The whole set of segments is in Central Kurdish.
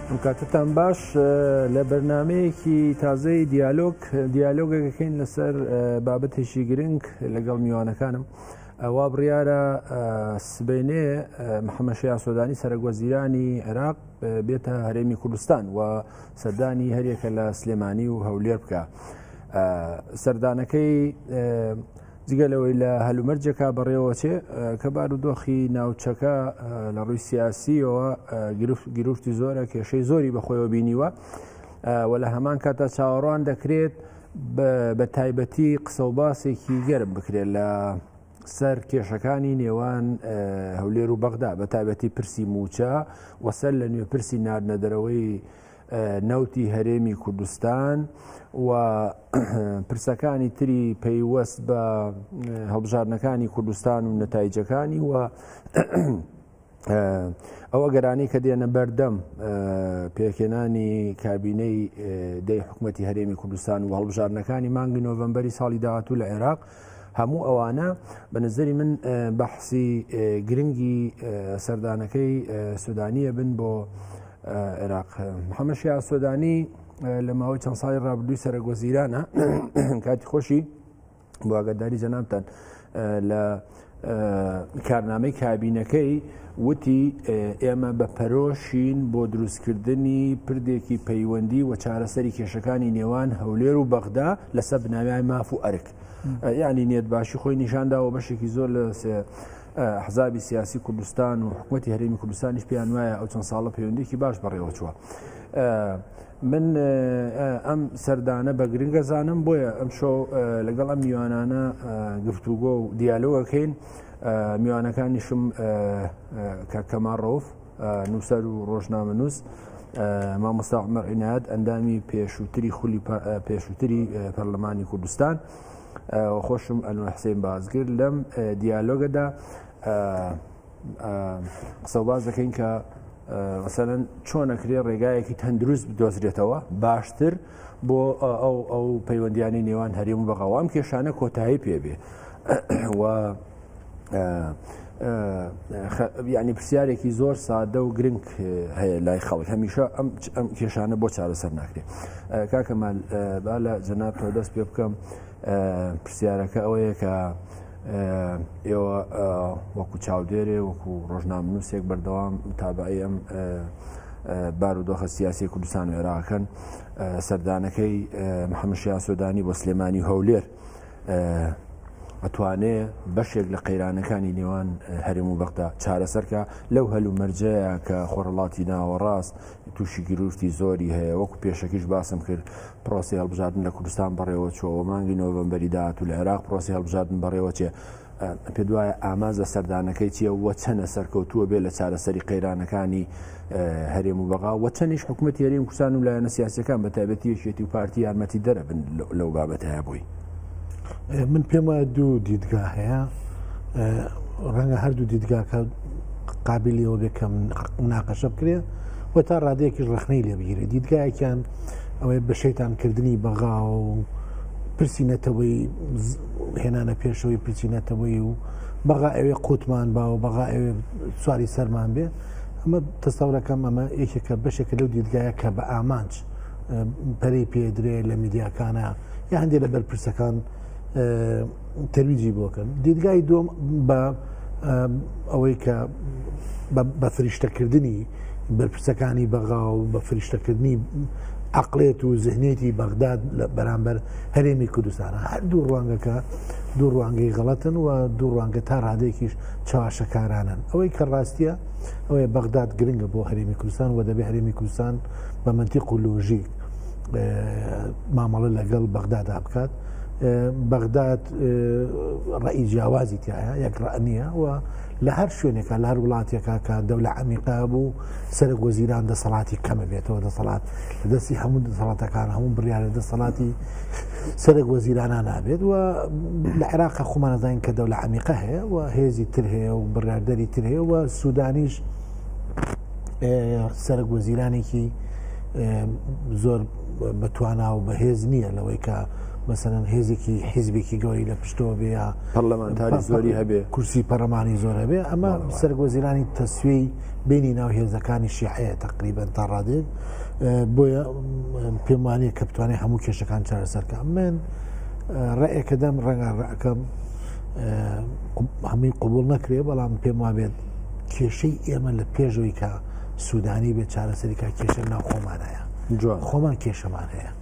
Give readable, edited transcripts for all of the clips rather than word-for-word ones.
ئەم کاتتان باش لە بەرنمەیەکی تازەی دیالۆگ دیالۆگەکەین لەسەر بابەتێکی گرنگ لەگەڵ میوانەکانم ئەوە بڕیارە سبەینێ محەممەد شیاع سۆدانی سەرەک وەزیرانی عێراق بێتە هەرێمی کوردستان و سەردانی هەریەکە لە سلێمانی و هەولێر بکە. سەردانەکەی جگە لەوەی لە هەلومەرجێکا بەڕێوەچێ کە بارودۆخی ناوچەکە لە ڕووی سیاسیەوە گرفتی زۆرە کێشەی زۆری بەخۆیەوە بینیوە و لە هەمان کاتا چاوەڕوان دەکرێت بە تایبەتی قسە و باسێکی گەرم بکرێت لە سەر کێشەکانی نێوان هەولێر و بەغدا بە تایبەتی پرسی موچە و سەر لە نوێ پرسی ناردنە دەرەوەی نەوتی هەرێمی کوردستان و پرسەکانی تری پەیوەست بە هەڵبژاردنەکانی کوردستان و نەتایجەکانی و ئەو ئەگەرانەی کە دێنە بەردەم پێکهێنانی کابینەی دەی حکوومەتی هەرێمی کوردستان و هەڵبژاردنەکانی مانگی نۆڤەمبەری ساڵی داهاتوو لە عێراق هەموو ئەوانە بە نظری من بەحسی گرنگی سەردانەکەی سودانیە بن بۆ عێراق. محەممەد شیاع سۆدانی لە ماوەی چەند ساڵی ڕابردووی سەرەک وەزیرانە کاتی خۆشی بۆ ئاگاداری جەنابتان لە کارنامەی کابینەکەی وتی ئێمە بە پەرۆشین بۆ دروستکردنی پردێکی پەیوەندی و چارەسەری کێشەکانی نێوان هەولێر و بەغدا لەسەر بناوای ماف و ئەرک یعنی نێت باشی خۆی نیشانداوە بەشێکی زۆر لە ئەحزابی سیاسی کوردستان و حکوومەتی هەرێمی کوردستانیش پێیان وایە ئەو چەند ساڵە پەیوەندێکی باش بەڕێوەچووە. من ئەم سەردانە بە گرنگە زانم بۆیە ئەم شۆ لەگەڵ ئەم میوانانە گفتوگۆ و دیالۆگەکەین میوانەکانیشم کاک کەمال ڕەوف نووسەر و ڕۆژنامەنووس مامۆستا عومەر عینایەت ئەندامی پێشووتری خولی پێشووتری پەرلەمانی کوردستان خۆشم ئەنوەر حسین بازگر لەم دیالۆگەدا قسە باز دەکەین کە مەسەلەن چۆن ئەکرێ ڕێگایەکی تەندروست بدۆزرێتەوە باشتر بۆ ئەو ئەو پەیوەندیانی نێوان هەرێم و بەغاوە ئەم کێشانە کۆتایی پێبێ و ینی پرسیارێکی زۆر سادە و گرنگ هەیە لای خەڵک هەمیشە ئەم ئەم کێشانە بۆ چارەسەر ناکرێت کاکەمال با لە جەناب تۆ دەست پێ بکەم پرسیارەکە ئەوەیە کە ئێوە وەکو چاودێرێ وەکو ڕۆژنامەنووسێک بەردەوام متابعەی ئەم بارودۆخە سیاسی کوردستان و عێراقەکەن سەردانەکەی محەممەد شیاع سۆدانی بۆ سلێمانی و هەولێر ئەتوانێ بەشێک لە قەیرانەکانی نێوان هەرێم و بەغدا چارەسەرکە لەو هەلومەرجەیە کە خۆرهەڵاتی ناوەڕاست تووشی گرفتی زۆری هەیە وەکو پێشەکیش باسم کرد پرۆسەی هەڵبژاردن لە کوردستان بەڕێوە چووە مانگی نۆڤەمبەری داهاتوو لە عێراق پرۆسەی هەڵبژاردن بەڕێوە چێ پێت وایە ئامانج لە سەردانەکەی چییە و چەنە سەرکەوتووە بێ لە چارەسەری قەیرانەکانی هەرێم و بەغا و چەندیش حکوومەتی هەرێم کوردستان و لایەنە سیاسەکان بە تایبەتی یەکێتی و پارتی یارمەتی دەرەبن لەو بابەتەیە بووی من پێم وایە دوو دیدگا هەیە ڕەنگە هەردوو دیدگاکە قابلی ئەوە بێ کە مناقەشە بکرێ و تا ڕادەیەکیش ڕەخنەی لێ بگیرێ دیدگایەکیان ئەوەی بە شەیتانکردنی بەغا و پرسی نەتەوەی هێنانە پێشەوەی پرسی نەتەوەی و بەغا ئەوێ قوتمان با و بەغا ئەوێ سواری سەرمان بێ ئەمە تەسەورەکەم ئەمە یەکێکە بەشێکە لەو دیدگایە کە بە ئامانج پەرەی پێدرێ لە میدیاکانە یا هەندێک لە بەرپرسەکان تەرویجی بۆکەن دیدگای دوم بە ئەوەی کە بە فریشتەکردنی بەرپرسەکانی بەغا و بە فریشتەکردنی عقلێت و زهنێتی بەغداد لە بەرامبەر هەرێمی کوردستانە هەردوو ڕوانگەکە دوو ڕوانگەی غەڵەتن و دوو ڕوانگە تا ڕادێکیش چاواشەکارانن ئەوەی کە ڕاستیە ئەوەیە بەغداد گرنگە بۆ هەرێمی کوردستان و دەبێ هەرێمی کوردستان بە منتیق و لۆژیک مامەڵە لەگەڵ بەغدادا بکات بەغداد ڕئی جیاوازی تایە یەک ڕە نییە و لە هەر شوێنێکە لە هەر وڵاتێکا کە دەولە عمیقا بوو سەرک وەزیران دەسەڵاتی کەمە بێتەوە دەسەڵات لە دەستی هەموو دەسەڵاتەکان هەموو بڕیارە دەسەڵاتی سەرک وەزیرانە نابێت و لە عێراق خۆمان نەزانین کە دەولە عمیقە هەیە و هێزی تر هەیە و بڕیاردەری تر هەیە و سوودانیش سەرک وەزیرانێکی زۆر بەتوانا و بەهێز نییە لەوەی کە مەسەلەن هێزێکی حیزبێکی گەورەی لە پشتەوە بێ یا پەرلەمانتاری زۆری هەبێ، کورسی پەرلەمانی زۆر هەبێ. ئەمە سەرۆک وەزیرانی تەسویەی بینی ناو هێزەکانی شیعەیە تقریبا تا ڕادێک، بۆیە پێم وانییە کە بتوانێت هەموو کێشەکان چارەسەر بکات. من ڕێیەکە دەم ڕەنگە ڕەکەم هەمووی قبول نەکرێ، بەڵام پێم وابێت کێشەی ئێمە لە پێشەوەی کە سوودانی بێت چارەسەری کا کێشە ناو خۆمان هەیە، خۆمان کێشەمان هەیە.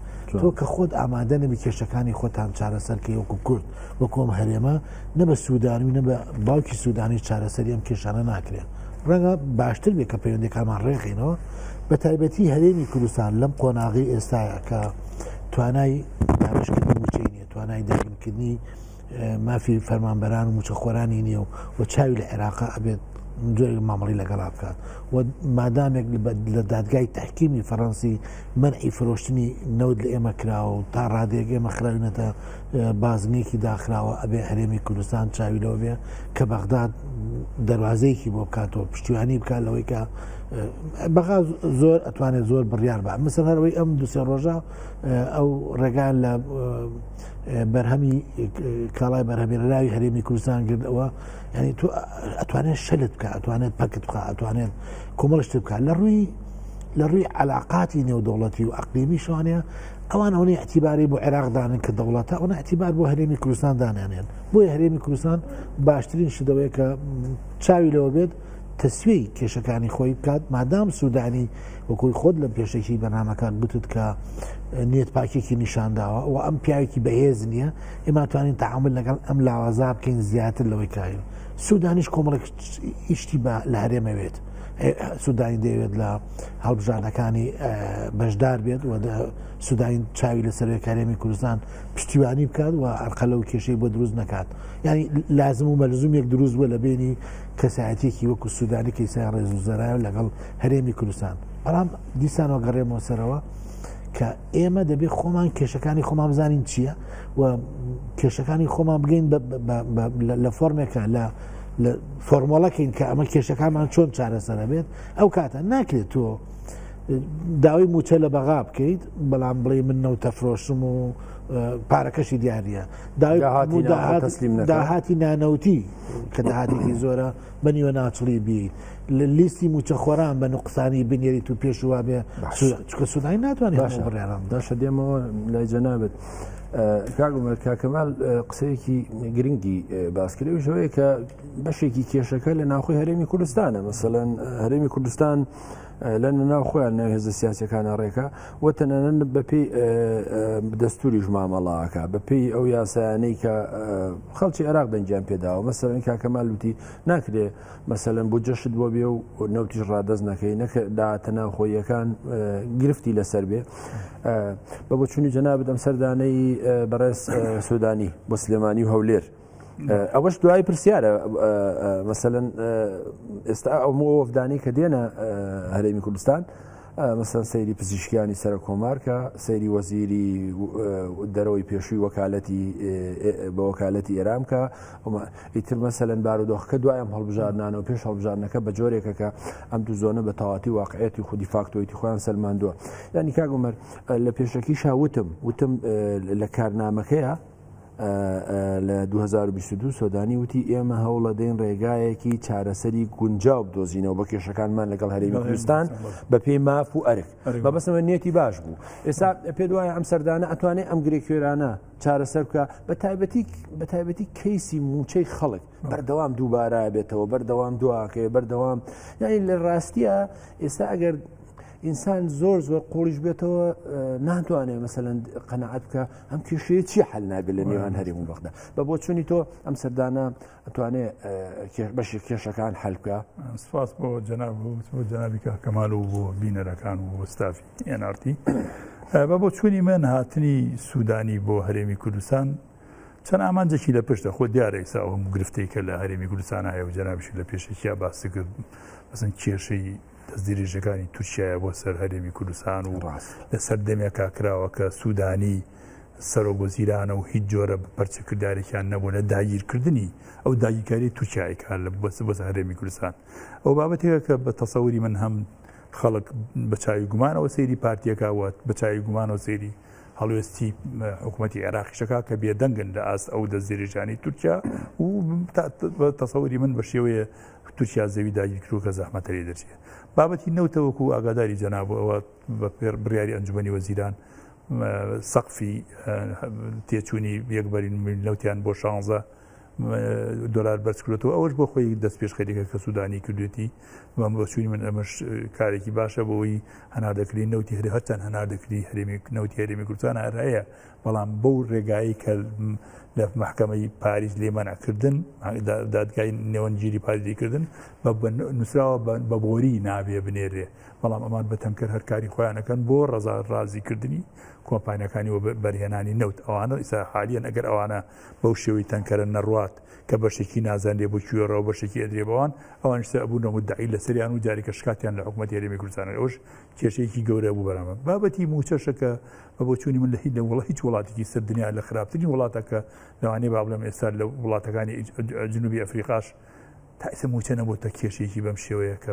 تۆ کە خۆت ئامادە نەبی کێشەکانی خۆتان چارەسەرکەی وەکو کورد وەکو ئەم هەرێمە، نە بە سوودانی و نە بە باوکی سوودانی چارەسەری ئەم کێشانە ناکرێن. ڕەنگە باشتر بێت کە پەیوەندەکانمان ڕێخینەوە، بە تایبەتی هەرێمی کوردستان لەم قۆناغی ئێستاە کە توانای دابەشکردنی مووچەی نییە، توانای دابینکردنی مافی فەرمانبەران و مووچەخۆرانی نییە و چاوی لە عێراقا ئەبێت جۆرێک مامەڵی لەگەڵا بکات و مادامێک لە دادگای تحکیمی فەڕەنسی مەنعی فرۆشتنی نەوت لە ئێمە کراوە و تا ڕادەیەک ئێمە خراوینەتە بازنەیەکی داخراوە، ئەبێ هەرێمی کوردستان چاوی لەوە بێ کە بەغداد دەروازەیەکی بۆ بکاتەوە، پشتیوانی بکات لەوەی کە بەغا زۆر ئەتوانێت زۆر بڕیار بە مەسەر هەرەوەی ئەم دوسێ ڕۆژە ئەو ڕێگان لە بەرهەمی کاڵای بەرهەمێنراوی هەرێمی کوردستان گردەوە، یعنی تۆ ئەتوانێت شەلت بکە، ئەتوانێت پەکت بخە، ئەتوانێت کۆمەڵ شت بکات. لە ڕووی علاقاتی نێودەوڵەتی و ئەقلیمی شوانەیە ئەوان ئەوەی اعتیباری بۆ عێراق دانن کە دەوڵەتە، ئەوە اعتیبار بۆ هەرێمی کوردستان دانانێن. بۆیە هەرێمی کوردستان باشترین شتەوەیە کە چاوی لەوە بێت تەسویەی کێشەکانی خۆی بکات، مادام سوودانی وەکوی خۆت لە پێشێکی بەرنامەکان گوتت کە نیەت پاکێکی نیشانداوە و ئەم پیاوێکی بەهێز نییە، ئێمە توانین تەعامل لەگەڵ ئەم لاوازا بکەین زیاتر لەوەی کاین. سوودانیش کۆمەڵێک ئیشتی بە لە هەرێمەوێت، سوودانی دەیەوێت لە هەڵبژاردنەکانی بەشدار بێت و سوودانی چاوی لەسەر هەرێمی کوردستان پشتیوانی بکات و ئەرقەلە و کێشەی بۆ دروست نەکات. یعنی لازم و مەلزومێک دروست بووە لە بینی کەسایەتێکی وەکو سوودانی کەیسای ڕێز و زەرایە لەگەڵ هەرێمی کوردستان. بەڵام دیسانەوە گەڕێمەوە سەرەوە کە ئێمە دەبێت خۆمان کێشەکانی خۆمان بزانین چییە و کێشەکانی خۆمان بگەین لە فۆرمێکە لە فۆرمۆڵەکەین کە ئەمە کێشەکانمان چۆن چارەسەرە بێت. ئەو کاتە ناکرێت تۆ داوای موچە لە بەغا بکەیت بەڵام بڵێ من نەوتە فرۆشم و پارەکەشی دیاریە، داهاتی نانەوتی کە داهاتێکی زۆرە بە نیوە ناچڵی بیت، لە لیستی موچەخۆران بە نوقسانی بنێریت و پێشووا بێ، چونکە سوودانی ناتوانێت هەموو بڕیاران بدات. باشە دێمەوە لای جەنابت. کاک عومەر، کاک کەمال قسەیەکی گرنگی باس کرد، ئەویش ئەوەیە کە بەشێکی کێشەکە لە ناوخۆی هەرێمی کوردستانە. مەسەلەن هەرێمی کوردستان لە ناو خۆیان ناو هێزە سیاسەکانە ڕێکە و تەنانەت بەپێی دەستوریش مامەڵاکە بەپێی ئەو یاسایانەی کە خەڵکی عێراق دەنگیان پێداوە. مەسەلەن کاک کەمال وتی ناکرێ مەسەلەن بودجەشت بۆ بێ و نەوتیش ڕادەست نەکەی، نەکە داهاتە ناوخۆییەکان گرفتی لەسەر بێ. بە بۆچوونی جەنابت ئەم سەردانەی بەڕێز سوودانی بۆ سلێمانی و هەولێر، ئەوەش دوای پرسیارە مەسەلەن ئێستا ئەو وەفدانەی کە دێنە هەرێمی کوردستان، مەسەلەن سەیری پزیشکیانی سەرۆک کۆمار کە سەیری وەزیری دەرەوەی پێشووی وەکالەتی بە وەکالەتی ئێران کە ئیتر مەسەلەن بارودۆخەکە دوای ئەم هەڵبژاردنانەوە پێش هەڵبژاردنەکە بە جۆرێکە کە ئەم دوو زۆنە بە تەواتی واقعەتی خودی فاکتۆیتی خۆیان سەلماندووە. یعنی کاک عومەر لە پێشەکیشا وتم لە کارنامەکەیە لە 2022 سۆدانی وتی ئێمە هەوڵەدەین ڕێگایەکی چارەسەری گونجاو بدۆزینەوە بە کێشەکانمان لەگەڵ هەرێمی کوردستان بە پێی ماف و ئەرک. مەبەستمە نیەتی باش بوو. ئێستا پێ دوایە ئەم سەردانە ئەتوانێت ئەم گرێکوێرانە چارەسەر بکە، بە تایبەتی کەیسی موچەی خەڵک بەردەوام دووبارە بێتەوە، بەردەوام دواکەوێ، بەردەوام یعنی لە ڕاستیە ئێستا ئەگەر ئینسان زۆر زۆر قوڵیش بێتەوە ناتوانێت مەسەلەن قەناعەت بکە ئەم کێشەیە چی حل نابێت لە نێوان هەرێم و بەغدا. بە بۆچوونی تۆ ئەم سەردانە ئەتوانێت بەشی کێشەکان حل بکە؟ سپاس بۆ جەناب و بۆ جەنابی کاک کەمال و بۆ بینەرەکان و بۆ ستافی NRT. بە بۆچوونی من هاتنی سوودانی بۆ هەرێمی کوردستان چەند ئامانجێکی لە پشتە. خۆ دیارە ئێستا ئەو هەموو گرفتەی کە لە هەرێمی کوردستان هەیە و جەنابیشی لە پێشێکیا باسی کرد، مەسەن کێشەی دەستدرێژەکانی تورکیایە بۆ سەر هەرێمی کوردستان و لە سەردەمێکا کراوە کە سوودانی سەرۆک وەزیرانە و هیچ جۆرە پەرچەکردارێکیان نەبوو لە داگیرکردنی ئەو داگیرکاری تورکیای کار لە بۆ سەر هەرێمی کوردستان. ئەو بابەتێکە کە بە تەسەوری من هەم خەڵک بە چاوی گومانەوە سەیری پارتیەکە و بە چاوی گومانەوە سەیری هەڵوێستی حکوومەتی عێراقیشەکە کە بێدەنگن لە ئاست ئەو دەستدرێژانەی تورکیا و تەسەوری من بە شێوەیە تورکیا زەوی داگیرکردووە کە زەحمەتە لێ دەرچێ. بابەتی نەوتە وەکو ئاگاداری جەناب ئەوە بە بڕیاری ئەنجومەنی وەزیران سەقفی تێچوونی یەک بەرین نەوتیان بۆ 16 دۆلار بەرز کردێتەوە، ئەوەش بۆ خۆی دەست پێشخەریەکە کە سوودانی کردوێتی. بەم بۆچوونی من ئەمەش کارێکی باشە بۆ ئەوەی هەناردەکردنی نەوتی هەرێ، هەرچەند هەناردەکردنی هەرێمی نەوتی هەرێمی کوردستان هەر هەیە، بەڵام بەو ڕێگایی کە لە مەحکەمەی پاریس لێ مەنعکردن، دادگای نێوەندگیری پاریس لێکردن بە نووسراوە بە بۆری نابێ بنێرێ، بەڵام ئەمان بە تەنکەر هەر کاری خۆیانەکەن بۆ ڕەزا ڕازیکردنی کۆمپانیاکانی و بەرهێنانی نەوت. ئەوانە ئیسا حالیەن ئەگەر ئەوانە بەو شێوەی تەنکەرە نەڕوات کە بەشێکی نازانرێ بۆ کوێ ڕەوە بەشێکی ئەدرێ بەوان، ئەوانیش سەر ئەبوونە مدعی لەسەریان و جارێکە شکاتیان لە حکوومەتی هەرێمی کوردستان. ئەوەش کێشەیەکی گەورە بوو بەرامبەر بابەتی مووچەشە کە بە بۆچوونی من لە هیچ لە وڵ هیچ وڵاتێکی سەر دنیا لە خراپترین وڵاتە کە لەوانەیە با بڵێم ئێستا لە وڵاتەکانی جنوبی ئەفریقاش تا ئێستا مووچە نەبووتە کێشەیەکی بەم شێوەیە کە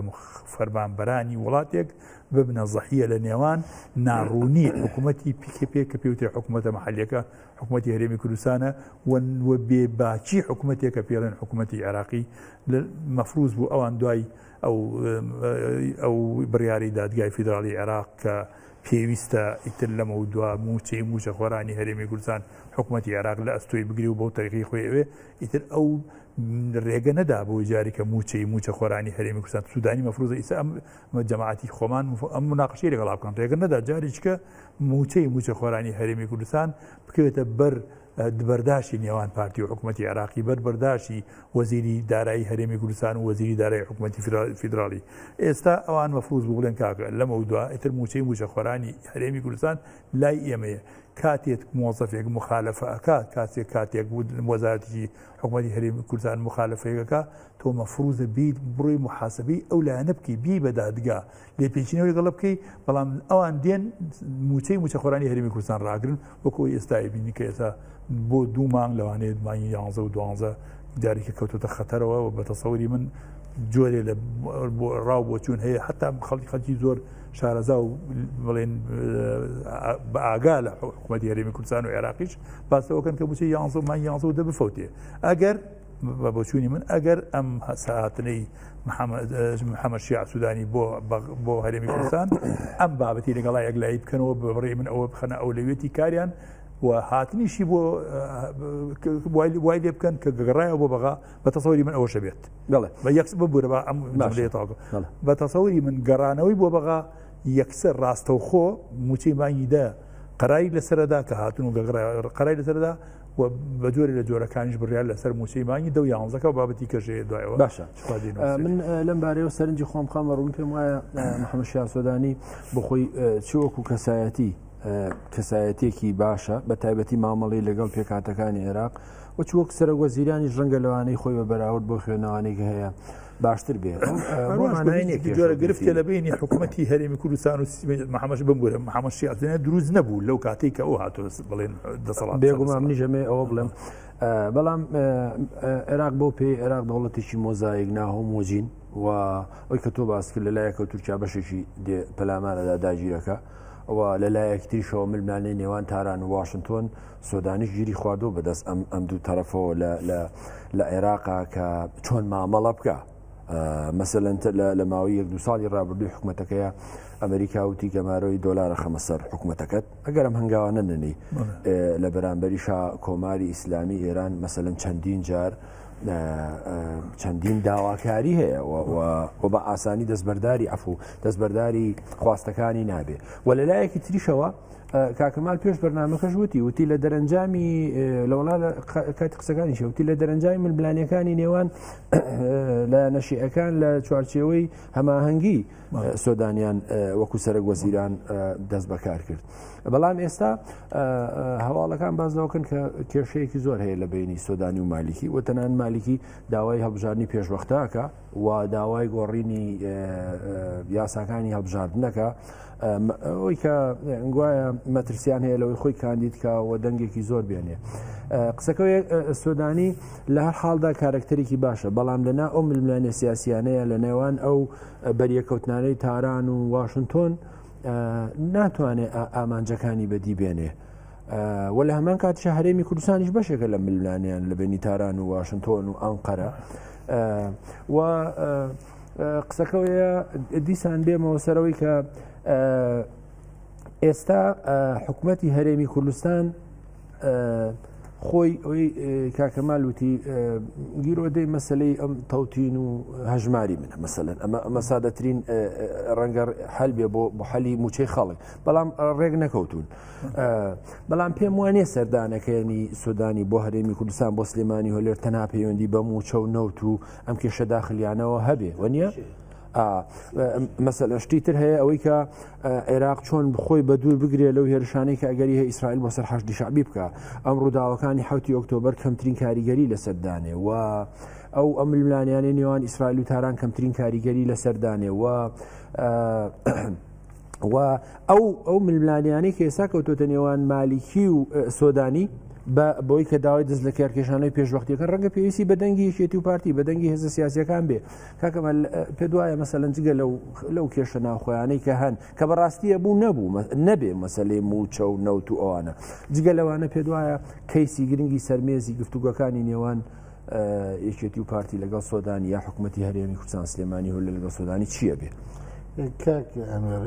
فەرمانبەرانی وڵاتێک ببنە زەحیە لە نێوان ناڕوونی حکوومەتی پیکێ کە پێوترێ حکوومەتە محلیەکە حکوومەتی هەرێمی کوردستانە و بێباکی حکوومەتێکە پێڵێن حکوومەتی عێراقی. مەفروز بوو ئەوان دوای ئەو بڕیاری دادگای فیدراڵی عێراق کە پێویستە ئیتر لەمە و دوا موچەی موچەخۆرانی هەرێمی کوردستان حکوومەتی عێراق لە ئەستۆی بگری و بەو تەریقی خۆی ئەوێ، ئیتر ئەو ڕێگە نەدا بۆ جاری کە موچەی موچەخۆرانی هەرێمی کوردستان سوودانی مەفروزە ئیسا ئەم جەماعەتی خۆمان ئەم مناقشەی لەگەڵا بکەن، ڕێگە نەدا جارێکە موچەی موچەخۆرانی هەرێمی کوردستان بکەوێتە بەر بەرداشی نێوان پارتی و حکوومەتی عێراقی، بەر بەرداشی وەزیری دارایی هەرێمی کوردستان و وەزیری دارایی حکوومەتی فیدراڵی. ئێستا ئەوان مەفروز بوو بڵێن کاکە لەمە دوا ئیتر موچەی موچەخۆرانی هەرێمی کوردستان لای ئێمەیە. کاتێک مۆزەفێک مخالفە ئەکا، کاتێک کاتێک وەزارەتێکی حکوومەتی هەرێمی کوردستان مخالفەیەکەکە، تۆ مەفروزە بیت بڕۆی محاسبەی ئەو لایەنە بکەی، بی بە دادگا لێپێچینەوە لەگەڵ بکەی. بەڵام ئەوان دێن موچەی موچەخۆرانی هەرێمی کوردستان ڕاگرن، وەکو ئێستا بینی کە ئێستا بۆ 2 مانگ لەوانەیە مانگی 11 و 12 جارێکی کەوتۆتە خەتەرەوە. و بە تەسەوری من جۆرێ لە ڕاو بۆچوون هەیە، حتا خەڵکی زۆر شارەزا و بڵێن بە ئاگا لە حکوومەتی هەرێمی کوردستان و عێراقیش باسەوەکەن کە موچەی 11 مانگی 11 و دە بفەوتێ. ئەگەر بە بۆچوونی من ئەگەر ئەم ساعتنەی محەممەد شیع سوودانی بۆ هەرێمی کوردستان ئەم بابەتی لەگەڵا یەکلایی بکەنەوە، بە بڕی من ئەوە بخەنە ئەولەویەتی کاریان و هاتنیشی بۆ وای لێ بکەن کە گەڕایەوە بۆ بەغا، بە تەسەوری من ئەوەشە بێت. بەڵێ. بە یەکس ببورە بە ئەم جملەیە تەواو. بە تەسەوری من گەڕانەوەی بۆ بەغا یەکسەر ڕاستەوخۆ موچەی مانگی دە قەراری لەسەردا کە هاتن و قەراری لەسەردا و بە جۆرێ لە جۆرەکانیش بڕیار لەسەر موچەی مانگی دە و یانزەکە و بابەتی کەژەیە دوایەوە. باشە. من لەم بارەیەوە سەرنجی خۆم خەمە ڕوون، پێم وایە محەممەد شیاع سۆدانی بۆ خۆی چ وەکو کەسایەتیەکی باشە، بە تایبەتی مامەڵی لەگەڵ پێکهاتەکانی عێراق و چ وەک سەرۆک وەزیرانیش ڕەنگە لەوانەی خۆی بە بەراورد بۆ خوێنەوانەی کە هەیە باشتر بێ. جۆرە گرفتێ لە بینی حکوومەتی هەرێمی کوردستان و محەممەد بمبورە محەممەد شیاع دروست نەبوو لەو کاتێک کە ئەو هاتۆ بڵێن دەسەڵات. بێگومان منیش ئەمەوێ ئەوە بڵێم، بەڵام عێراق بۆ پێی عێراق دەوڵەتێکی مۆزایک ناهۆمۆجین و ئەوی کە تۆ باس کرد لەلایەکەوە تورکیا بەشێکی پەلامارەدا داگیرەکە و لەلایەک تریشەوە ململانێی نێوان تاران و واشنتۆن، سۆدانیش گیری خواردووە بەدەست ئەم دوو تەرەفەوە لە عێراقا کە چۆن مامەڵە بکە. مەسەلەن لە ماوەی یەک دوو ساڵی ڕابردووی حکوومەتەکەیە ئەمریکا وتی گەمارۆی دۆلارە خەمە سەر حکوومەتەکەت ئەگەر ئەم هەنگاوانە نەنی. لە بەرامبەریشا کۆماری ئیسلامی ئێران مەسەلەن چەندین جار چەندین داواکاری هەیە و بە ئاسانی دەستبەرداری عفو دەستبەرداری خواستەکانی نابێ. و لە لایەکی تریشەوە کاکەمال پێش بەرنامەکەش وتی لە دەرەنجامی لەوەڵا کاتی قسەکانی وتی لە دەرەنجامی ململانیەکانی نێوان لایەنە شیعەکان لە چوارچێوەی هەماهەنگی سۆدانیان وەکو سەرەک وەزیران دەست بەکار کرد. بەڵام ئێستا هەواڵەکان باز لەوەکەن کە کێشەیەکی زۆر هەیە لە بینی سۆدانی و مالیکی و تەنان مالیکی داوای هەڵبژاردنی پێشوەختاکە و داوای گۆڕینی یاساکانی هەڵبژاردنەکە، ئەوەی کە گوایە مەترسیان هەیە لەوەی خۆی کاندید کە و دەنگێکی زۆر بێنێ. قسەکە سۆدانی لە هەر حاڵدا کارکتەرێکی باشە، بەڵام لەنا ئەو ململانێ سیاسیانەیە لە نێوان ئەو بەریەکەوتنانەی تاران و واشنگتۆن ناتوانێت ئامانجەکانی بەدی بێنێ. و لە هەمان کاتیشا هەرێمی کوردستانیش بەشێکە لە ململانێیان لە بینی تاران و واشنتۆن و ئەنقەرە و قسەکەوەیە دیسان بێمەوە سەرەوەی کە ئێستا حکوومەتی هەرێمی کوردستان خۆی ئەوەی کاکەمال وتی گیرۆدەی مەسلەی ئەم تەوتین و هەژماری منە مەسەلەن ئەمە ئەمە سادەترین ڕەنگە حل بێ بۆ بۆ حەلی موچەی خەڵک بەڵام ڕێک نەکەوتون بەڵام پێم وانێ سەردانەکەیانی سودانی بۆ هەرێمی کوردستان بۆ سلێمانی هۆلێر تەنها پەیوەندی بە موچە و نەوت و ئەم کێشە داخلیانەوە هەبێ وەنیە؟ مەسەلەن شتی تر هەیە ئەوەی کە عێراق چۆن بخۆی بە دوور بگرێ لەو هێرشانەی کە ئەگەری هەیە ئیسرائیل بۆ سەر حەشدی شەعبی بکە ئەم ڕووداوەکانی حوتی ئۆکتۆبەر کەمترین کاریگەری لەسەر دانێ و ئەو ئەم ململانیانەی نێوان ئیسرائیل و تاران کەمترین کاریگەری لەسەر دانێ و و ئەو ئەو ململانیانەی کە ئێستا کەوتۆتە نێوان مالیکی و سۆدانی بە بۆی کە داوای دەست لە کارکێشانەوەی پێشوەختیەکە ڕەنگە پێویستی بە دەنگی یەکێتی و پارتی بە دەنگی هێزە سیاسیەکان بێ کاکەمە پێ دوایە مەسەلەن جگە لەو لەو کێشە ناوخۆیانەی کە هەن کە بەڕاستیە بوو نەبوو نەبێ مەسەلەی موچە و نەوت و ئەوانە جگە لەوانە پێ دوایە کەیسی گرنگی سەرمێزی گفتوگۆکانی نێوان یەکێتی و پارتی لەگەڵ سۆدانی یا حکوومەتی هەرێمی کوردستان سلێمانی هەولێر لەگەڵ سۆدانی چییە بێ؟ کاک ئەنوەر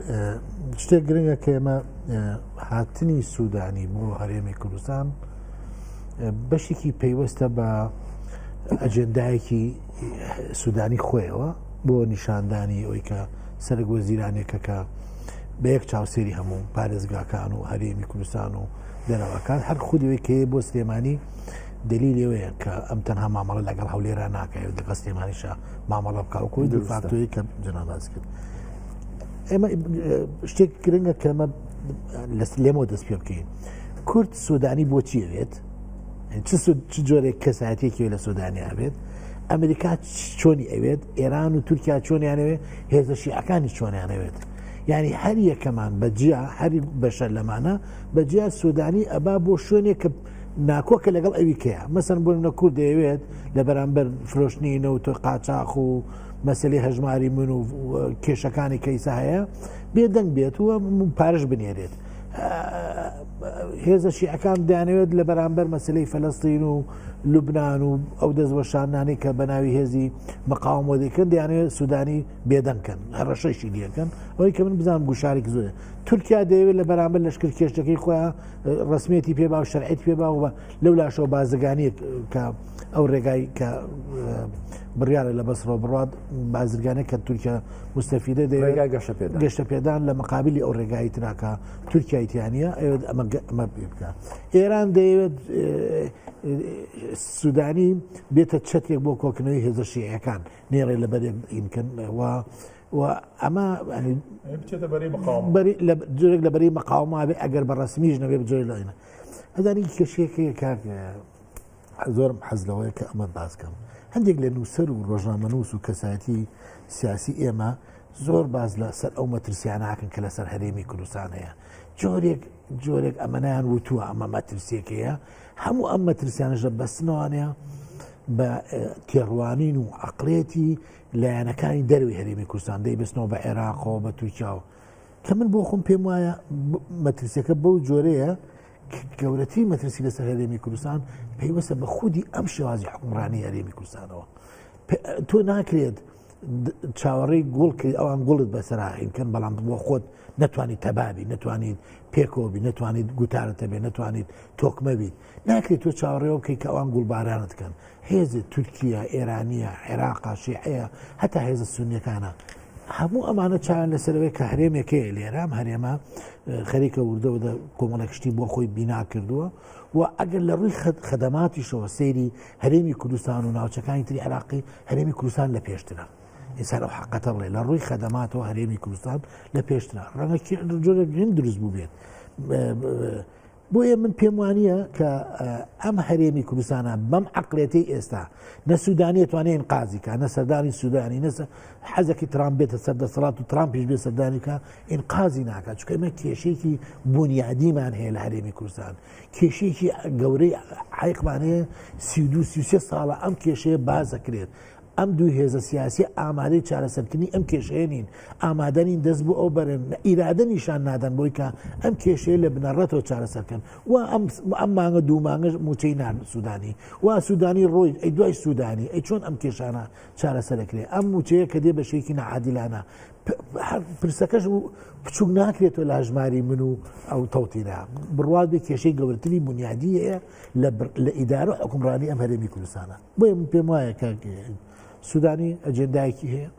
شتێک گرنگە کە ئێمە هاتنی سوودانی بۆ هەرێمی کوردستان بەشێکی پەیوەستە بە ئەجێندایەکی سوودانی خۆیەوە بۆ نیشاندانی ئەوی کە سەرک وەزیرانێکە کە بە یەک چاوسێری هەموو پارێزگاکان و هەرێمی کوردستان و دەرەوەکان هەر خودی کە بۆ سلێمانی دلیلی ئەوەیە کە ئەم تەنها مامەڵە لەگەڵ هەولێرا ناکەێت لەگەڵ سلێمانیشە مامەڵە بکە و کۆی دیفاکتۆی کە جەناب باس کرد ئێمە شتێک گرنگە کە ئەمە لە لێمەوە دەست پێ بکەین کورد سوودانی بۆچی ئەوێت چ چ جۆرێک کەسایەتێکی لە سوودانی ئەبێت ئەمریکا چۆنی ئەوێت ئێران و تورکیا چۆنیانەوێت هێزە شیعەکانی چۆنیانەوێت یعنی هەر یەکەمان بەجیا هەر بەشە لەمانە بەجیا سوودانی ئەبا بۆ شوێنێک کە ناکۆکە لەگەڵ ئەوی کەیە مەسەن بۆ نمونە کورد دەیەوێت لە بەرامبەر فرۆشتنی نەوت و قاچاخ و مەسەلەی هەژماری من و کێشەکانی کەیسا هەیە بێدەنگ بێت و پارش بنێرێت هێزە شیعەکان دەیانەوێت لە بەرامبەر مەسلەی فەلەستین و لوبناان و ئەو دەستوەشانانەی کە بە ناوی هێزی مقاومە دەکەن دەیانەوێت سوودانی بێدەنگ کەن هەڕەشەشی لەکەن ئەوەی کە من بزانم گوشارێک زۆرە تورکیا دەیەوێت لە بەرامبەر لەشکر کێشتەکەی خۆیان ڕسمیەتی پێ با و شەرعیت پێ با و لەو لاشەوە بازرگانیەک کە ئەو ڕێگای کە بڕیارە لە بەسڕەوە بڕات بازرگانێک کە تورکیا مستەفیدە دەیەوێت گەشە پێدان لە مقابلی ئەو ڕێگای تراکە تورکیای تیانە ئەوێت ئەمە ئەمە پێ بکە ئێران دەیەوێت سوودانی بێتە چەتێک بۆ کۆکنەوەی هێزە شیعەکان نێڕێ لە بەرێک ئینکن و و ئەمە بچێتە بەرەی مقاومە بەری لە جۆرێک لە بەرەی مقاومە بێ ئەگەر بە ڕەسمیش نەبێ بجۆرێک لە ئێمە ئەزانی کێشەیەک کاک زۆرم حەز لەوەیە کە ئەمە باس کەم هەندێک لە نووسەر و ڕۆژنامەنووس و کەسایەتی سیاسی ئێمە زۆر باز لەسەر ئەو مەترسیانە هاکن کە لەسەر هەرێمی کوردستان هەیە جۆرێک جۆرێک ئەمەنیان وتووە ئەمە مەترسیەکەیە هەموو ئەم مەترسیانەش لە بەستنەوانەیە بە تێڕوانین و عقلێتی لایەنەکانی دەروی هەرێمی کوردستان دەیبستنەوە بە عێراقەوە بە تورکیاوە کە من بۆ خۆم پێم وایە مەترسیەکە بەو جۆرەیە گەورەترین مەترسی لەسەر هەرێمی کوردستان پەیوەستە بە خودی ئەم شێوازی حکومڕانی هەرێمی کوردستانەوە تۆ ناکرێت چاوەڕێی گوڵ کرد ئەوان گوڵت بەسەراهین کەن بەڵام بۆ خۆت نەتوانیت تەبابی نەتوانیت پێکەوەبی نەتوانیت گوتارت هەبێ نەتوانیت تۆکمە بیت ناکرێت تۆ چاوەڕێەوە بکەیت کە ئەوان گوڵبارانت کەن هێزی تورکیە، ئێرانیە، عێراقە، شیعەیە، هەتا هێزە سونیەکانە. هەموو ئەمانە چاویان لەسەر ئەوەیە کە هەرێمێک هەیە لێرە، ئەم هەرێمە خەریکە وردە وردە کۆمەڵێک شتی بۆ خۆی بینا کردووە و ئەگەر لە ڕووی خەدەماتیشەوە سەیری هەرێمی کوردستان و ناوچەکانی تری عێراقی هەرێمی کوردستان لە پێشترە. ئینسان ئەو حەقەتە بڵێ لە ڕووی خەدەماتەوە هەرێمی کوردستان لە پێشترە. ڕەنگە جۆرێک هند دروست بوو بێت. بۆیە من پێم وانییە کە ئەم هەرێمی کوردستانە بەم عەقڵێتەی ئێستا نە سوودانی ئەتوانێ ئینقازی کا نە سەردانی سوودانی نە حەزەکی ترامپ بێتە سەر دەسەڵات و ترامپیش بێ سەردانی کا ئینقازی ناکات چونکە ئێمە کێشەیەکی بونیادیمان هەیە لە هەرێمی کوردستان کێشەیەکی گەورەی عیقمان هەیە 32 33 ساڵە ئەم کێشەیە باز دەکرێت. ئەم دوو هێزە سیاسیە ئامادەی چارەسەرکردنی ئەم کێشەیە نین، ئامادە نین دەست بۆ ئەو بەرن، ئیرادە نیشان نادەن بۆی کە ئەم کێشەیە لە بنەڕەتەوە چارەسەر بکەن. وا ئەم ئەم مانگە دوو مانگەش مووچەی نارد سوودانی، وا سوودانی ڕۆی، ئەی دوای سوودانی، ئەی چۆن ئەم کێشانە چارەسەر ئەکرێ؟ ئەم مووچەیە کە دێ بە شێوەیەکی ناعادیلانە، پرسەکەش بچووک ناکرێتەوە لە هەژماری من و ئەو تەوتینە. بڕوات بێ کێشەی گەورەتری بونیادی هەیە لە ئیدارە و حوکمڕانی ئەم هەرێمی کوردستانە. بۆیە من پێم وایە کە سوودانی ئەجێندایەکی هەیە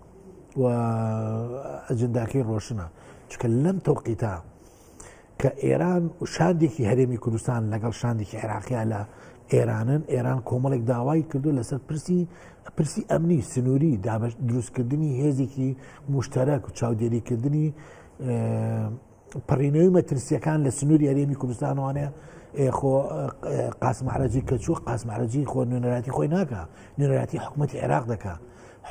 و ئەجنداکەی ڕۆشنە چکە لەم تەوقیتا کە ئێران و شاندێکی هەرێمی کوردستان لەگەڵ شاندێکی عێراقیا لە ئێرانن ئێران کۆمەڵێک داوای کردو لەسەر پرسی پرسی ئەمنی سنووری دابش دروستکردنی هێزێکی مشتەرەک و چاودێریکردنی پەڕینەوەی مەترسیەکان لە سنووری هەرێمی کوردستانوانەیە خۆ قاسم عرەجی کە چوو قاسم عرەجی خۆ نوێنەراتی خۆی ناکە نوێنەراتی حکوومەتی عێراق دەکا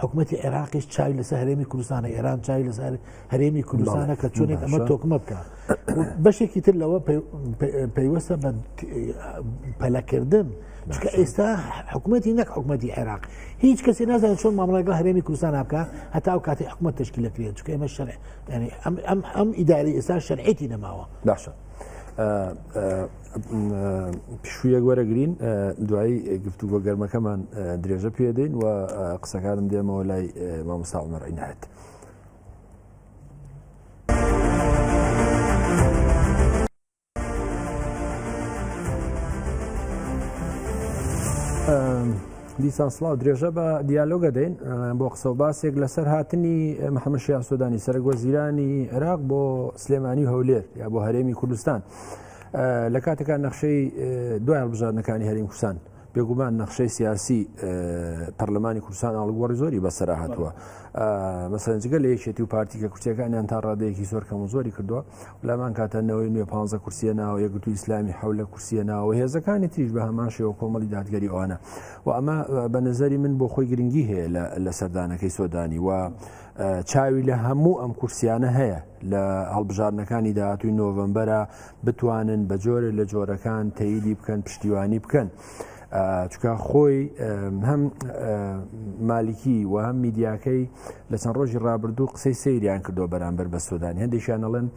حکوومەتی عێراقیش چاوی لەسەر هەرێمی کوردستانە ئێران چاوی لەسەر هەرێمی کوردستانە کە چۆنێک ئەمە تۆکمە بکە بەشێکی تر لەوە پەیوەستە بە پەلەکردن چونکە ئێستا حکوومەتی نەک حکوومەتی عێراق هیچ کەسی نازانێت چۆن مامەڵە لەگەڵ هەرێمی کوردستان بکە هەتا ئەو کاتی حکوومەت تشکیل دەکرێت چونکە ئێمە شەرع یعنی ئەم ئەم ئەم ئیداری ئێستا شەرعیەتی نەماوە. باشە پشوویەک وەرەگرین دوایی گفتوگۆ گەرمەکەمان درێژە پێدەین و قسەکانم دێمەوە لای مامۆستا عومەر عینایەت. دیسان سڵاو درێژە بە دیالۆگە دەین بۆ قسە و باسێک لەسەر هاتنی محەممەد شیاع سۆدانی سەرەک وەزیرانی عێراق بۆ سلێمانی و هەولێر یا بۆ هەرێمی کوردستان لە کاتێکا نەخشەی دوای هەڵبژاردنەکانی هەرێمی کوردستان بێگومان نەخشەی سیاسی پەرلەمانی کوردستان ئاڵوگۆڕی زۆری بەسەرا هاتووە مەسەلەن جگە لە یەکێتی و پارتی کە کورسیەکانیان تا ڕادەیەکی زۆر کەم و زۆری کردووە لامان کاتە نەوەی نوێ پ کورسیە ناوە یەکگرتوو ئیسلامی حەولە کورسیە ناوە هێزەکانی تریش بە هەمان شێوە کۆمەڵی دادگەری ئەوانە و ئەمە بە نظری من بۆ خۆی گرنگی هەیە لە سەردانەکەی سۆدانی و چاوی لە هەموو ئەم کورسیانە هەیە لە هەڵبژاردنەکانی داهاتووی نۆڤەمبەرە بتوانن بە جۆرێ لە جۆرەکان تەیدی بکەن پشتیوانی بکەن. چکە خۆی هەم مالکی و هەم میدیاکەی لە چەند ڕۆژی ڕابردوو قسەی سەیریان کردو بەرامبەر بە سۆدانی هەندێکیان ئەڵێن